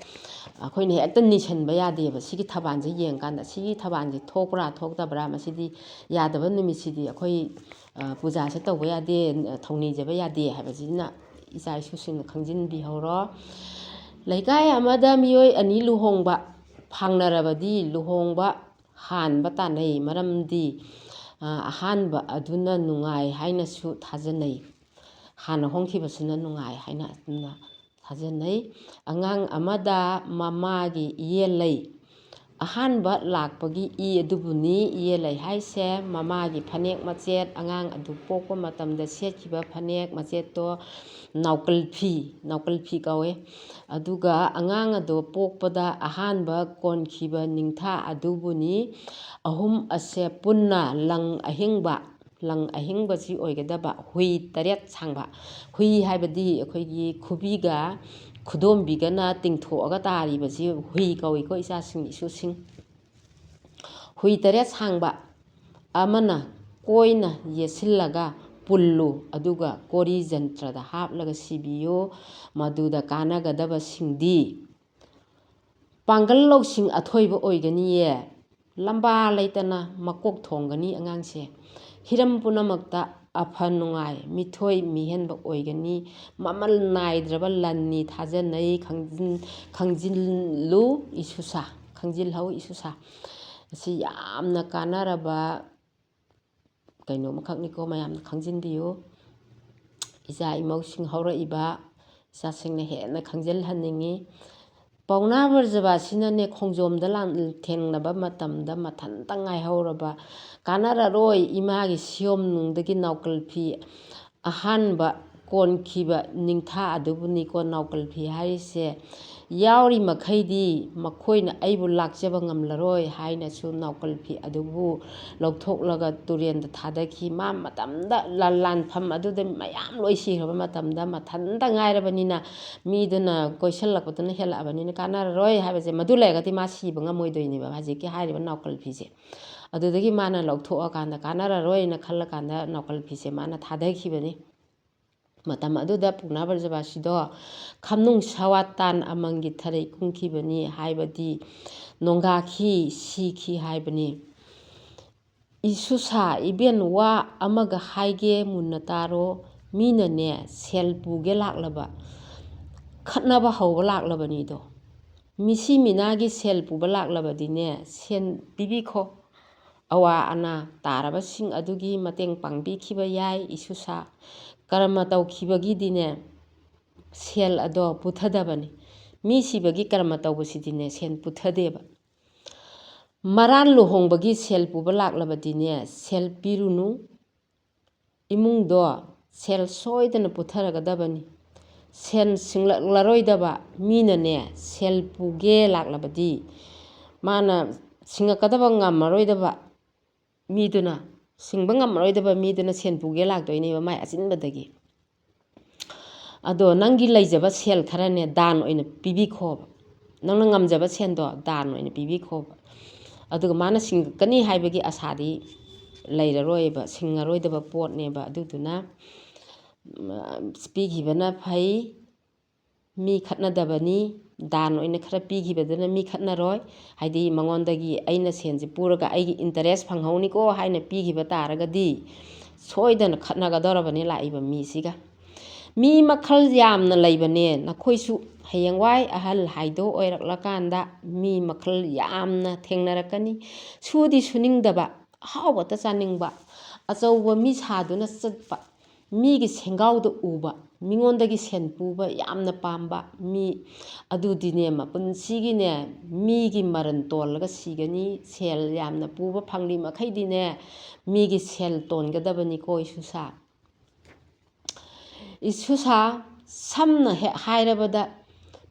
ꯑꯩꯈꯣꯏꯅ ꯍꯦꯛꯇ ꯅꯤꯁꯟꯕ ꯌꯥꯗꯦꯕ꯫ ꯁꯤꯒꯤ ꯊꯕꯥꯟꯁꯦ ꯌꯦꯡꯀꯥꯟꯗ ꯁꯤꯒꯤ ꯊꯕꯥꯟꯁꯦ ꯊꯣꯛꯄ꯭ꯔꯥ ꯊꯣꯛꯇꯕ꯭ꯔꯥ, ꯃꯁꯤꯗꯤ ꯌꯥꯗꯕ ꯅꯨꯃꯤꯠꯁꯤꯗꯤ ꯑꯩꯈꯣꯏ, ꯑ, ꯄꯨꯖꯥꯁꯦ ꯇꯧꯕ ꯌꯥꯗꯦ, ꯊꯧꯅꯤꯖꯕ ꯌꯥꯗꯦ ꯍꯥꯏꯕꯁꯤꯅ ꯏꯆꯥ ꯏꯁꯨꯁꯤꯡꯅ ꯈꯪꯖꯤꯟꯕꯤꯍꯧꯔꯣ꯫ ꯂꯩꯀꯥꯏ ꯑꯃꯗ ꯃꯤꯑꯣꯏ ꯑꯅꯤ ꯂꯨꯍꯣꯡꯕ ꯐꯥꯡꯅꯔꯕꯗꯤ ꯂꯨꯍꯣꯡꯕ ꯍꯥꯟꯕ ꯇꯥꯟꯅꯩ꯫ ꯃꯔꯝꯗꯤ, ꯑ, ꯑꯍꯥꯟꯕ ꯑꯗꯨꯅ ꯅꯨꯡꯉꯥꯏ ꯍꯥꯏꯅꯁꯨ ꯊꯥꯖꯅꯩ꯫ ꯍꯥꯟꯅ ꯍꯣꯡꯈꯤꯕꯁꯤꯅ ꯅꯨꯡꯉꯥꯏ ꯍꯥꯏꯅ ꯑꯗꯨꯅ ꯊꯥꯖꯅꯩ꯫ ꯑꯉꯥꯡ ꯑꯃꯗ ꯃꯃꯥꯒꯤ ꯏꯌꯦꯜ ꯂꯩ꯫ ꯑꯍꯥꯟꯕ ꯂꯥꯛꯄꯒꯤ ꯏ ꯑꯗꯨꯕꯨꯅꯤ꯫ ꯏꯌꯦꯜ ꯂꯩ ꯍꯥꯏꯁꯦ ꯃꯃꯥꯒꯤ ꯐꯅꯦꯛ ꯃꯆꯦꯠ, ꯑꯉꯥꯡ ꯑꯗꯨ ꯄꯣꯛꯄ ꯃꯇꯝꯗ ꯁꯦꯠꯈꯤꯕ ꯐꯅꯦꯛ ꯃꯆꯦꯠꯇꯣ ꯅꯥꯎꯀꯜ ꯐꯤ, ꯅꯥꯎꯀꯜ ꯐꯤ ꯀꯧꯋꯦ꯫ ꯑꯗꯨꯒ ꯑꯉꯥꯡ ꯑꯗꯣ ꯄꯣꯛꯄꯗ ꯑꯍꯥꯟꯕ ꯀꯣꯟꯈꯤꯕ ꯅꯤꯡꯊꯥ ꯑꯗꯨꯕꯨꯅꯤ꯫ ꯑꯍꯨꯝ ꯑꯁꯦ ꯄꯨꯟꯅ ꯂꯪ ꯑꯍꯤꯡꯕ, ꯂꯪ ꯑꯍꯤꯡꯕꯁꯤ ꯑꯣꯏꯒꯗꯕ ꯍꯨꯏ ꯇꯔꯦꯠ ꯁꯥꯡꯕ꯫ ꯍꯨꯏ ꯍꯥꯏꯕꯗꯤ ꯑꯩꯈꯣꯏꯒꯤ ꯈꯨꯕꯤꯒ ꯈꯨꯗꯣꯝꯕꯤꯒꯅ ꯇꯤꯡꯊꯣꯛꯑꯒ ꯇꯥꯔꯤꯕꯁꯤ ꯍꯨꯏ ꯀꯧꯏꯀꯣ, ꯏꯆꯥꯁꯤꯡ, ꯏꯁꯨꯁꯤꯡ꯫ ꯍꯨꯏ ꯇꯔꯦꯠ ꯁꯥꯡꯕ ꯑꯃꯅ ꯀꯣꯏꯅ ꯌꯦꯠꯁꯤꯜꯂꯒ ꯄꯨꯜꯂꯨ, ꯑꯗꯨꯒ ꯀꯣꯔꯤ ꯖꯟꯇ꯭ꯔꯗ ꯍꯥꯞꯂꯒ ꯁꯤꯕꯤꯌꯨ꯫ ꯃꯗꯨꯗ ꯀꯥꯟꯅꯒꯗꯕꯁꯤꯡꯗꯤ: ꯄꯥꯡꯒꯜ ꯂꯧꯁꯤꯡ ꯑꯊꯣꯏꯕ ꯑꯣꯏꯒꯅꯤꯌꯦ꯫ ꯂꯝꯕꯥ ꯂꯩꯇꯅ ꯃꯀꯣꯛ ꯊꯣꯡꯒꯅꯤ ꯑꯉꯥꯡꯁꯦ꯫ ꯍꯤꯔꯝ ꯄꯨꯝꯅꯃꯛꯇ ꯑꯐ ꯅꯨꯡꯉꯥꯏ, ꯃꯤꯊꯣꯏ ꯃꯤꯍꯦꯟꯕ ꯑꯣꯏꯒꯅꯤ꯫ ꯃꯃꯜ ꯅꯥꯏꯗ꯭ꯔꯕ ꯂꯟꯅꯤ, ꯊꯥꯖꯅꯩ, ꯈꯪꯖꯤꯟ-, ꯈꯪꯖꯤꯜꯂꯨ ꯏꯁꯨꯁꯥ, ꯈꯪꯖꯤꯜꯍꯧ ꯏꯁꯨꯁꯥ꯫ ꯑꯁꯤ ꯌꯥꯝꯅ ꯀꯥꯟꯅꯔꯕ ꯀꯩꯅꯣ ꯑꯃꯈꯛꯅꯤꯀꯣ, ꯃꯌꯥꯝꯅ ꯈꯪꯖꯤꯟꯕꯤꯌꯨ꯫ ꯏꯆꯥ ꯏꯃꯧꯁꯤꯡ, ꯍꯧꯔꯛꯏꯕ ꯏꯆꯥꯁꯤꯡꯅ ꯍꯦꯟꯅ ꯈꯪꯖꯤꯜꯍꯟꯅꯤꯡꯉꯤ꯫ ꯄꯥꯎꯅꯥ ꯕ꯭ꯔꯖꯕꯥꯁꯤꯅꯅꯦ ꯈꯣꯡꯖꯣꯝꯗ ꯂꯥꯟ-, ꯊꯦꯡꯅꯕ ꯃꯇꯝꯗ ꯃꯊꯟꯇ ꯉꯥꯏꯍꯧꯔꯕ, ꯀꯥꯟꯅꯔꯔꯣꯏ, ꯏꯃꯥꯒꯤ ꯁꯤꯌꯣꯝꯅꯨꯡꯗꯒꯤ ꯅꯥꯎꯀꯜ ꯐꯤ ꯑꯍꯥꯟꯕ ꯀꯣꯟꯈꯤꯕ ꯅꯤꯡꯊꯥ ꯑꯗꯨꯕꯨꯅꯤꯀꯣ ꯅꯥꯎꯀꯜ ꯐꯤ ꯍꯥꯏꯔꯤꯁꯦ꯫ ꯌꯥꯎꯔꯤ ꯃꯈꯩꯗꯤ ꯃꯈꯣꯏꯅ ꯑꯩꯕꯨ ꯂꯥꯛꯆꯕ ꯉꯝꯂꯔꯣꯏ ꯍꯥꯏꯅꯁꯨ ꯅꯥꯎꯀꯜ ꯐꯤ ꯑꯗꯨꯕꯨ ꯂꯧꯊꯣꯛꯂꯒ ꯇꯨꯔꯦꯟꯗ ꯊꯥꯗꯈꯤ꯫ ꯃꯥ ꯃꯇꯝꯗ ꯂꯥꯟ-, ꯂꯥꯟꯐꯝ ꯑꯗꯨꯗ ꯃꯌꯥꯝ ꯂꯣꯏ ꯁꯤꯈ꯭ꯔꯕ ꯃꯇꯝꯗ ꯃꯊꯟꯇ ꯉꯥꯏꯔꯕꯅꯤꯅ, ꯃꯤꯗꯨꯅ ꯀꯣꯏꯁꯤꯜꯂꯛꯄꯗꯨꯅ ꯍꯦꯜꯂꯛꯑꯕꯅꯤꯅ ꯀꯥꯟꯅꯔꯔꯣꯏ ꯍꯥꯏꯕꯁꯦ, ꯃꯗꯨ ꯂꯩꯔꯒꯗꯤ ꯃꯥ ꯁꯤꯕ ꯉꯝꯃꯣꯏꯗꯣꯏꯅꯦꯕ ꯍꯧꯖꯤꯛꯀꯤ ꯍꯥꯏꯔꯤꯕ ꯅꯥꯎꯀꯜ ꯐꯤꯁꯦ꯫ ꯑꯗꯨꯗꯒꯤ ꯃꯥꯅ ꯂꯧꯊꯣꯛꯑꯀꯥꯟꯗ ꯀꯥꯟꯅꯔꯔꯣꯏꯅ ꯈꯜꯂꯀꯥꯟꯗ ꯅꯥꯎꯀꯜ ꯐꯤꯁꯦ ꯃꯥꯅ ꯊꯥꯗꯈꯤꯕꯅꯤ꯫ ꯃꯇꯝ ꯑꯗꯨꯗ ꯄꯥꯎꯅꯥ ꯕ꯭ꯔꯖꯕꯥꯁꯤꯗꯣ ꯈꯝꯅꯨꯡ ꯁꯋꯥ ꯇꯥꯟ ꯑꯃꯪꯒꯤ ꯊꯔꯩ ꯀꯨꯝꯈꯤꯕꯅꯤ, ꯍꯥꯏꯕꯗꯤ ꯅꯣꯡꯒꯥꯈꯤ, ꯁꯤꯈꯤ ꯍꯥꯏꯕꯅꯤ꯫ ꯏꯁꯨꯁꯥ, ꯏꯕꯦꯟ, ꯋꯥ ꯑꯃꯒ ꯍꯥꯏꯒꯦ, ꯃꯨꯟꯅ ꯇꯥꯔꯣ꯫ ꯃꯤꯅꯅꯦ ꯁꯦꯜ ꯄꯨꯒꯦ ꯂꯥꯛꯂꯕ, ꯈꯠꯅꯕ ꯍꯧꯕ ꯂꯥꯛꯂꯕꯅꯤꯗꯣ꯫ ꯃꯤꯁꯤ ꯃꯤꯅꯥꯒꯤ ꯁꯦꯜ ꯄꯨꯕ ꯂꯥꯛꯂꯕꯗꯤꯅꯦ ꯁꯦꯟ ꯄꯤꯕꯤꯈꯣ꯫ ꯑꯋꯥ ꯑꯅꯥ ꯇꯥꯔꯕꯁꯤꯡ ꯑꯗꯨꯒꯤ ꯃꯇꯦꯡ ꯄꯥꯡꯕꯤꯈꯤꯕ ꯌꯥꯏ꯫ ꯏꯁꯨꯁꯥ, ꯀꯔꯃ ꯇꯧꯈꯤꯕꯒꯤꯗꯤꯅꯦ ꯁꯦꯜ ꯑꯗꯣ ꯄꯨꯊꯗꯕꯅꯤ꯫ ꯃꯤ ꯁꯤꯕꯒꯤ ꯀꯔꯃ ꯇꯧꯕꯁꯤꯗꯤꯅꯦ ꯁꯦꯜ ꯄꯨꯊꯗꯦꯕ꯫ ꯃꯔꯥꯟ ꯂꯨꯍꯣꯡꯕꯒꯤ ꯁꯦꯜ ꯄꯨꯕ ꯂꯥꯛꯂꯕꯗꯤꯅꯦ ꯁꯦꯜ ꯄꯤꯔꯨꯅꯨ꯫ ꯏꯃꯨꯡꯗꯣ ꯁꯦꯜ ꯁꯣꯏꯗꯅ ꯄꯨꯊꯔꯒꯗꯕꯅꯤ꯫ ꯁꯦꯜ ꯁꯤꯡꯂꯛꯂꯔꯣꯏꯗꯕ ꯃꯤꯅꯅꯦ ꯁꯦꯜ ꯄꯨꯒꯦ ꯂꯥꯛꯂꯕꯗꯤ, ꯃꯥꯅ ꯁꯤꯡꯉꯛꯀꯗꯕ ꯉꯝꯃꯔꯣꯏꯗꯕ ꯃꯤꯗꯨꯅ, ꯁꯤꯡꯕ ꯉꯝꯃꯔꯣꯏꯗꯕ ꯃꯤꯗꯨꯅ ꯁꯦꯜ ꯄꯨꯒꯦ ꯂꯥꯛꯇꯣꯏꯅꯦꯕ ꯃꯥꯏ ꯑꯆꯤꯟꯕꯗꯒꯤ꯫ ꯑꯗꯣ ꯅꯪꯒꯤ ꯂꯩꯖꯕ ꯁꯦꯜ ꯈꯔꯅꯦ ꯗꯥꯟ ꯑꯣꯏꯅ ꯄꯤꯕꯤꯈꯣꯕ꯫ ꯅꯪꯅ ꯉꯝꯖꯕ ꯁꯦꯜꯗꯣ ꯗꯥꯟ ꯑꯣꯏꯅ ꯄꯤꯕꯤꯈꯣꯕ꯫ ꯑꯗꯨꯒ ꯃꯥꯅ ꯁꯤꯡꯉꯛꯀꯅꯤ ꯍꯥꯏꯕꯒꯤ ꯑꯁꯥꯗꯤ ꯂꯩꯔꯔꯣꯏꯕ, ꯁꯤꯡꯉꯔꯣꯏꯗꯕ ꯄꯣꯠꯅꯦꯕ꯫ ꯑꯗꯨꯗꯨꯅ, ꯎꯝ, ꯄꯤꯈꯤꯕꯅ ꯐꯩ꯫ ꯃꯤ ꯈꯠꯅꯗꯕꯅꯤ꯫ ꯗꯥꯟ ꯑꯣꯏꯅ ꯈꯔ ꯄꯤꯈꯤꯕꯗꯨꯅ ꯃꯤ ꯈꯠꯅꯔꯣꯏ꯫ ꯍꯥꯏꯗꯤ ꯃꯉꯣꯟꯗꯒꯤ ꯑꯩꯅ ꯁꯦꯜꯁꯦ ꯄꯨꯔꯒ ꯑꯩꯒꯤ interest ꯐꯪꯍꯧꯅꯤꯀꯣ ꯍꯥꯏꯅ ꯄꯤꯈꯤꯕ ꯇꯥꯔꯒꯗꯤ ꯁꯣꯏꯗꯅ ꯈꯠꯅꯒꯗꯧꯔꯕꯅꯤ ꯂꯥꯛꯏꯕ ꯃꯤꯁꯤꯒ꯫ ꯃꯤ ꯃꯈꯜ ꯌꯥꯝꯅ ꯂꯩꯕꯅꯦ꯫ ꯅꯈꯣꯏꯁꯨ ꯍꯌꯦꯡꯋꯥꯏ ꯑꯍꯜ ꯍꯥꯏꯗꯣ ꯑꯣꯏꯔꯛꯂꯀꯥꯟꯗ ꯃꯤ ꯃꯈꯜ ꯌꯥꯝꯅ ꯊꯦꯡꯅꯔꯛꯀꯅꯤ꯫ ꯁꯨꯗꯤ ꯁꯨꯅꯤꯡꯗꯕ, ꯑꯍꯥꯎꯕꯇ ꯆꯥꯅꯤꯡꯕ, ꯑꯆꯧꯕ ꯃꯤ ꯁꯥꯗꯨꯅ ꯆꯠꯄ, ꯃꯤꯒꯤ ꯁꯦꯟꯒꯥꯎꯗ ꯎꯕ, ꯃꯤꯉꯣꯟꯗꯒꯤ ꯁꯦꯟ ꯄꯨꯕ ꯌꯥꯝꯅ ꯄꯥꯝꯕ ꯃꯤ ꯑꯗꯨꯗꯤꯅꯦ, ꯃꯄꯨꯟꯁꯤꯒꯤꯅꯦ, ꯃꯤꯒꯤ ꯃꯔꯟ ꯇꯣꯜꯂꯒ ꯁꯤꯒꯅꯤ꯫ ꯁꯦꯜ ꯌꯥꯝꯅ ꯄꯨꯕ ꯐꯪꯂꯤ ꯃꯈꯩꯗꯤꯅꯦ, ꯃꯤꯒꯤ ꯁꯦꯜ ꯇꯣꯟꯒꯗꯕꯅꯤꯀꯣ, ꯏꯁꯨꯁꯥ꯫ ꯏꯁꯨꯁꯥ, ꯁꯝꯅ ꯍꯦꯛ ꯍꯥꯏꯔꯕꯗ,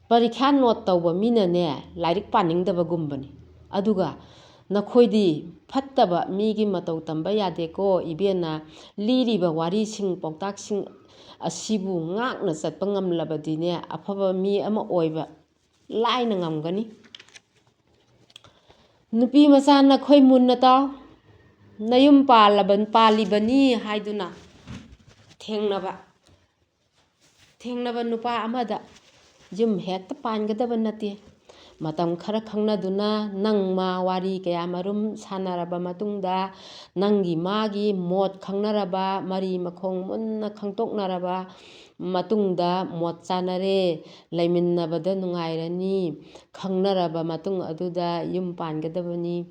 ꯄꯔꯤꯈ꯭ꯌꯥ ꯅꯣꯠ ꯇꯧꯕ ꯃꯤꯅꯅꯦ, ꯂꯥꯏꯔꯤꯛ ꯄꯥꯅꯤꯡꯗꯕꯒꯨꯝꯕꯅꯤ꯫ ꯑꯗꯨꯒ ꯅꯈꯣꯏꯗꯤ ꯐꯠꯇꯕ ꯃꯤꯒꯤ ꯃꯇꯧ ꯇꯝꯕ ꯌꯥꯗꯦꯀꯣ, ꯏꯕꯦꯟꯅ꯫ ꯂꯤꯔꯤꯕ ꯋꯥꯔꯤꯁꯤꯡ, ꯄꯥꯎꯇꯥꯛꯁꯤꯡ ꯑꯁꯤꯕꯨ ꯉꯥꯛꯅ ꯆꯠꯄ ꯉꯝꯂꯕꯗꯤꯅꯦ, ꯑꯐꯕ ꯃꯤ ꯑꯃ ꯑꯣꯏꯕ ꯂꯥꯏꯅ ꯉꯝꯒꯅꯤ꯫ ꯅꯨꯄꯤ ꯃꯆꯥ, ꯅꯈꯣꯏ ꯃꯨꯟꯅ ꯇꯥꯎ꯫ ꯅꯌꯨꯝ ꯄꯥꯜꯂꯕ-, ꯄꯥꯜꯂꯤꯕꯅꯤ ꯍꯥꯏꯗꯨꯅ ꯊꯦꯡꯅꯕ, ꯊꯦꯡꯅꯕ ꯅꯨꯄꯥ ꯑꯃꯗ ꯌꯨꯝ ꯍꯦꯛꯇ ꯄꯥꯟꯒꯗꯕ ꯅꯠꯇꯦ꯫ ꯃꯇꯝ ꯈꯔ ꯈꯪꯅꯗꯨꯅ, ꯅꯪ ꯃꯥ ꯋꯥꯔꯤ ꯀꯌꯥ ꯃꯔꯨꯝ ꯁꯥꯟꯅꯔꯕ ꯃꯇꯨꯡꯗ, ꯅꯪꯒꯤ ꯃꯥꯒꯤ ꯃꯣꯠ ꯈꯪꯅꯔꯕ, ꯃꯔꯤ ꯃꯈꯣꯡ ꯃꯨꯟꯅ ꯈꯪꯗꯣꯛꯅꯔꯕ ꯃꯇꯨꯡꯗ, ꯃꯣꯠ ꯆꯥꯅꯔꯦ, ꯂꯩꯃꯤꯟꯅꯕꯗ ꯅꯨꯡꯉꯥꯏꯔꯅꯤ, ꯈꯪꯅꯔꯕ ꯃꯇꯨꯡ ꯑꯗꯨꯗ ꯌꯨꯝ ꯄꯥꯟꯒꯗꯕꯅꯤ꯫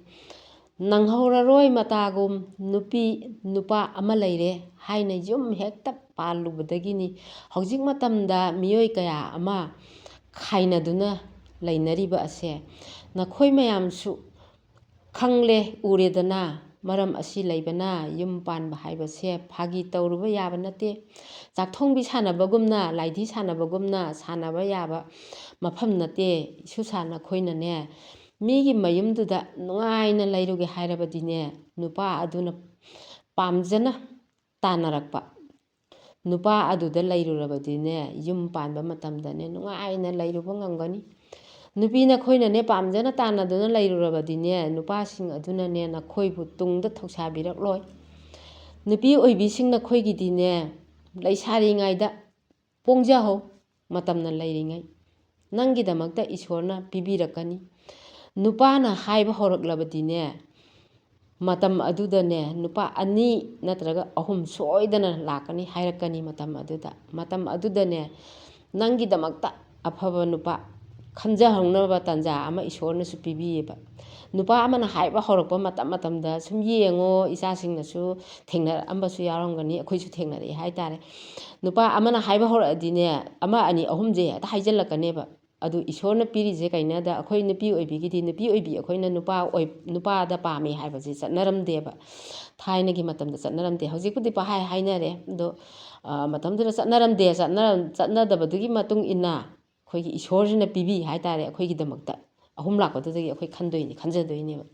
ꯅꯪꯍꯧꯔꯔꯣꯏ ꯃꯇꯥꯒꯨꯝ ꯅꯨꯄꯤ ꯅꯨꯄꯥ ꯑꯃ ꯂꯩꯔꯦ ꯍꯥꯏꯅ ꯌꯨꯝ ꯍꯦꯛꯇ ꯄꯥꯜꯂꯨꯕꯗꯒꯤꯅꯤ ꯍꯧꯖꯤꯛ ꯃꯇꯝꯗ ꯃꯤꯑꯣꯏ ꯀꯌꯥ ꯑꯃ ꯈꯥꯏꯅꯗꯨꯅ ꯂꯩꯅꯔꯤꯕ ꯑꯁꯦ꯫ ꯅꯈꯣꯏ ꯃꯌꯥꯝꯁꯨ ꯈꯪꯂꯦ, ꯎꯔꯦꯗꯅ꯫ ꯃꯔꯝ ꯑꯁꯤ ꯂꯩꯕꯅ ꯌꯨꯝ ꯄꯥꯟꯕ ꯍꯥꯏꯕꯁꯦ ꯐꯥꯒꯤ ꯇꯧꯔꯨꯕ ꯌꯥꯕ ꯅꯠꯇꯦ꯫ ꯆꯥꯛꯊꯣꯡꯕꯤ ꯁꯥꯟꯅꯕꯒꯨꯝꯅ, ꯂꯥꯏꯙꯤ ꯁꯥꯟꯅꯕꯒꯨꯝꯅ ꯁꯥꯟꯅꯕ ꯌꯥꯕ ꯃꯐꯝ ꯅꯠꯇꯦ꯫ ꯏꯁꯨꯁꯥ, ꯅꯈꯣꯏꯅꯅꯦ, ꯃꯤꯒꯤ ꯃꯌꯨꯝꯗꯨꯗ ꯅꯨꯡꯉꯥꯏꯅ ꯂꯩꯔꯨꯒꯦ ꯍꯥꯏꯔꯕꯗꯤꯅꯦ, ꯅꯨꯄꯥ ꯑꯗꯨꯅ ꯄꯥꯝꯖꯅ ꯇꯥꯟꯅꯔꯛꯄ ꯅꯨꯄꯥ ꯑꯗꯨꯗ ꯂꯩꯔꯨꯔꯕꯗꯤꯅꯦ, ꯌꯨꯝ ꯄꯥꯟꯕ ꯃꯇꯝꯗꯅꯦ, ꯅꯨꯡꯉꯥꯏꯅ ꯂꯩꯔꯨꯕ ꯉꯝꯒꯅꯤ꯫ ꯅꯨꯄꯤ ꯅꯈꯣꯏꯅꯅꯦ, ꯄꯥꯝꯖꯅ ꯇꯥꯟꯅꯗꯨꯅ ꯂꯩꯔꯨꯔꯕꯗꯤꯅꯦ, ꯅꯨꯄꯥꯁꯤꯡ ꯑꯗꯨꯅꯅꯦ, ꯅꯈꯣꯏꯕꯨ ꯇꯨꯡꯗ ꯊꯧꯁꯥꯕꯤꯔꯛꯂꯣꯏ꯫ ꯅꯨꯄꯤ ꯑꯣꯏꯕꯤꯁꯤꯡ, ꯅꯈꯣꯏꯒꯤꯗꯤꯅꯦ, ꯂꯩꯁꯥꯔꯤꯉꯩꯗ ꯄꯣꯡꯖꯍꯧ, ꯃꯇꯝꯅ ꯂꯩꯔꯤꯉꯩ꯫ ꯅꯪꯒꯤꯗꯃꯛꯇ ꯏꯁꯣꯔꯅ ꯄꯤꯕꯤꯔꯛꯀꯅꯤ꯫ ꯅꯨꯄꯥꯅ ꯍꯥꯏꯕ ꯍꯧꯔꯛꯂꯕꯗꯤꯅꯦ, ꯃꯇꯝ ꯑꯗꯨꯗꯅꯦ, ꯅꯨꯄꯥ ꯑꯅꯤ ꯅꯠꯇ꯭ꯔꯒ ꯑꯍꯨꯝ ꯁꯣꯏꯗꯅ ꯂꯥꯛꯀꯅꯤ ꯍꯥꯏꯔꯛꯀꯅꯤ ꯃꯇꯝ ꯑꯗꯨꯗ꯫ ꯃꯇꯝ ꯑꯗꯨꯗꯅꯦ, ꯅꯪꯒꯤꯗꯃꯛꯇ ꯑꯐꯕ ꯅꯨꯄꯥ ꯈꯟꯖꯍꯧꯅꯕ ꯇꯥꯟꯖꯥ ꯑꯃ ꯏꯁꯣꯔꯅꯁꯨ ꯄꯤꯕꯤꯌꯦꯕ꯫ ꯅꯨꯄꯥ ꯑꯃꯅ ꯍꯥꯏꯕ ꯍꯧꯔꯛꯄ ꯃꯇꯝ ꯃꯇꯝꯗ ꯁꯨꯝ ꯌꯦꯡꯉꯣ, ꯏꯆꯥꯁꯤꯡꯅꯁꯨ ꯊꯦꯡꯅꯔꯛꯑꯝꯕꯁꯨ ꯌꯥꯎꯔꯝꯒꯅꯤ, ꯑꯩꯈꯣꯏꯁꯨ ꯊꯦꯡꯅꯔꯛꯑꯦ ꯍꯥꯏꯇꯥꯔꯦ꯫ ꯅꯨꯄꯥ ꯑꯃꯅ ꯍꯥꯏꯕ ꯍꯧꯔꯛꯑꯗꯤꯅꯦ, ꯑꯃ, ꯑꯅꯤ, ꯑꯍꯨꯝꯁꯦ ꯍꯦꯛꯇ ꯍꯥꯏꯖꯤꯜꯂꯛꯀꯅꯦꯕ꯫ ꯑꯗꯨ ꯏꯁꯣꯔꯅ ꯄꯤꯔꯤꯁꯦ ꯀꯩꯅꯣꯗ, ꯑꯩꯈꯣꯏ ꯅꯨꯄꯤ ꯑꯣꯏꯕꯤꯒꯤꯗꯤ, ꯅꯨꯄꯤ ꯑꯣꯏꯕꯤ ꯑꯩꯈꯣꯏꯅ ꯅꯨꯄꯥ ꯑꯣꯏ-, ꯅꯨꯄꯥꯗ ꯄꯥꯝꯃꯤ ꯍꯥꯏꯕꯁꯦ ꯆꯠꯅꯔꯝꯗꯦꯕ꯫ ꯊꯥꯏꯅꯒꯤ ꯃꯇꯝꯗ ꯆꯠꯅꯔꯝꯗꯦ꯫ ꯍꯧꯖꯤꯛꯄꯨꯗꯤ ꯄꯪꯍꯥꯏ ꯍꯥꯏꯅꯔꯦ꯫ ꯑꯗꯣ, ꯑ, ꯃꯇꯝꯗꯨꯗ ꯆꯠꯅꯔꯝꯗꯦ꯫ ꯆꯠꯅꯔꯝ-, ꯆꯠꯅꯗꯕꯗꯨꯒꯤ ꯃꯇꯨꯡ ꯏꯟꯅ ꯑꯩꯈꯣꯏꯒꯤ ꯏꯁꯣꯔꯁꯤꯅ ꯄꯤꯕꯤ ꯍꯥꯏꯇꯥꯔꯦ, ꯑꯩꯈꯣꯏꯒꯤꯗꯃꯛꯇ꯫ ꯑꯍꯨꯝ ꯂꯥꯛꯄꯗꯨꯗꯒꯤ ꯑꯩꯈꯣꯏ ꯈꯟꯗꯣꯏꯅꯤ, ꯈꯟꯖꯗꯣꯏꯅꯦꯕ꯫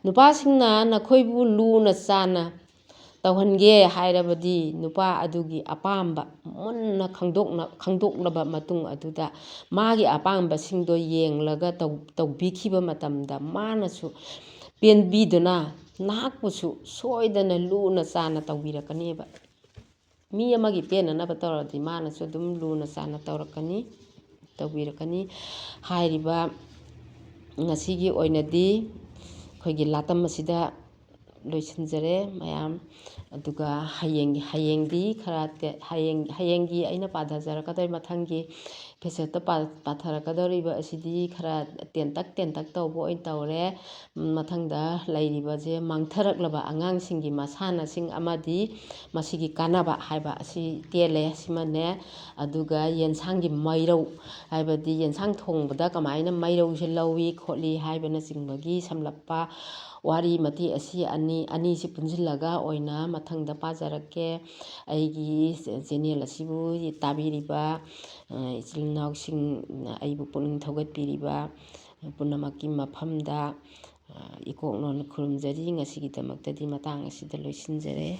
ꯅꯨꯄꯥꯁꯤꯡꯅ ꯅꯈꯣꯏꯕꯨ ꯂꯨꯅ ꯆꯥꯟꯅ ꯇꯧꯍꯟꯒꯦ ꯍꯥꯏꯔꯕꯗꯤ, ꯅꯨꯄꯥ ꯑꯗꯨꯒꯤ ꯑꯄꯥꯝꯕ ꯃꯨꯟꯅ ꯈꯪꯗꯣꯛꯅ-, ꯈꯪꯗꯣꯛꯂꯕ ꯃꯇꯨꯡ ꯑꯗꯨꯗ, ꯃꯥꯒꯤ ꯑꯄꯥꯝꯕꯁꯤꯡꯗꯣ ꯌꯦꯡꯂꯒ ꯇꯧ-, ꯇꯧꯕꯤꯈꯤꯕ ꯃꯇꯝꯗ, ꯃꯥꯅꯁꯨ ꯄꯦꯟꯕꯤꯗꯨꯅ ꯅꯍꯥꯛꯄꯨꯁꯨ ꯁꯣꯏꯗꯅ ꯂꯨꯅ ꯆꯥꯟꯅ ꯇꯧꯕꯤꯔꯛꯀꯅꯦꯕ꯫ ꯃꯤ ꯑꯃꯒꯤ ꯄꯦꯟꯅꯅꯕ ꯇꯧꯔꯗꯤ, ꯃꯥꯅꯁꯨ ꯑꯗꯨꯝ ꯂꯨꯅ ꯆꯥꯟꯅ ꯇꯧꯔꯛꯀꯅꯤ, ꯇꯧꯕꯤꯔꯛꯀꯅꯤ꯫ ꯍꯥꯏꯔꯤꯕ ꯉꯁꯤꯒꯤ ꯑꯣꯏꯅꯗꯤ ꯑꯩꯈꯣꯏꯒꯤ ꯂꯥꯇꯝ ꯑꯁꯤꯗ ꯂꯣꯏꯁꯤꯟꯖꯔꯦ ꯃꯌꯥꯝ꯫ ꯑꯗꯨꯒ ꯍꯌꯦꯡ, ꯍꯌꯦꯡꯗꯤ ꯈꯔ ꯇꯦ-, ꯍꯌꯦꯡ, ꯍꯌꯦꯡꯒꯤ ꯑꯩꯅ ꯄꯥꯊꯖꯔꯛꯀꯗꯧꯔꯤ, ꯃꯊꯪꯒꯤ ꯏꯄꯤꯁꯣꯠꯇ ꯄꯥ-, ꯄꯥꯊꯔꯛꯀꯗꯧꯔꯤꯕ ꯑꯁꯤꯗꯤ ꯈꯔ ꯇꯦꯟꯇꯛ ꯇꯦꯟꯇꯛ ꯇꯧꯕ ꯑꯣꯏꯅ ꯇꯧꯔꯦ꯫ ꯃꯊꯪꯗ ꯂꯩꯔꯤꯕꯁꯦ ꯃꯥꯡꯊꯔꯛꯂꯕ ꯑꯉꯥꯡꯁꯤꯡꯒꯤ ꯃꯁꯥꯟꯅꯁꯤꯡ ꯑꯃꯗꯤ ꯃꯁꯤꯒꯤ ꯀꯥꯟꯅꯕ ꯍꯥꯏꯕ ꯑꯁꯤ ꯇꯦꯜꯂꯦ, ꯁꯤꯃꯅꯦ꯫ ꯑꯗꯨꯒ ꯌꯦꯟꯁꯥꯡꯒꯤ ꯃꯩꯔꯧ, ꯍꯥꯏꯕꯗꯤ ꯌꯦꯟꯁꯥꯡ ꯊꯣꯡꯕꯗ ꯀꯃꯥꯏꯅ ꯃꯩꯔꯧꯁꯦ ꯂꯧꯏ ꯈꯣꯠꯂꯤ ꯍꯥꯏꯕꯅꯆꯤꯡꯕꯒꯤ ꯁꯝꯂꯞꯄ ꯋꯥꯔꯤ ꯃꯇꯦꯛ ꯑꯁꯤ ꯑꯅꯤ, ꯑꯅꯤꯁꯤ ꯄꯨꯟꯁꯤꯜꯂꯒ ꯑꯣꯏꯅ ꯃꯊꯪꯗ ꯄꯥꯖꯔꯛꯀꯦ꯫ ꯑꯩꯒꯤ ꯆꯦꯅꯦꯜ ꯑꯁꯤꯕꯨ ꯇꯥꯕꯤꯔꯤꯕ, ꯑ, ꯏꯆꯤꯜ ꯏꯅꯥꯎꯁꯤꯡ, ꯑꯩꯕꯨ ꯄꯨꯛꯅꯤꯡ ꯊꯧꯒꯠꯄꯤꯔꯤꯕ ꯄꯨꯝꯅꯃꯛꯀꯤ ꯃꯐꯝꯗ, ꯑ, ꯏꯀꯣꯛꯅꯣꯟ ꯈꯨꯔꯨꯝꯖꯔꯤ꯫ ꯉꯁꯤꯒꯤꯗꯃꯛꯇꯗꯤ ꯃꯇꯥꯡ ꯑꯁꯤꯗ ꯂꯣꯏꯁꯤꯟꯖꯔꯦ꯫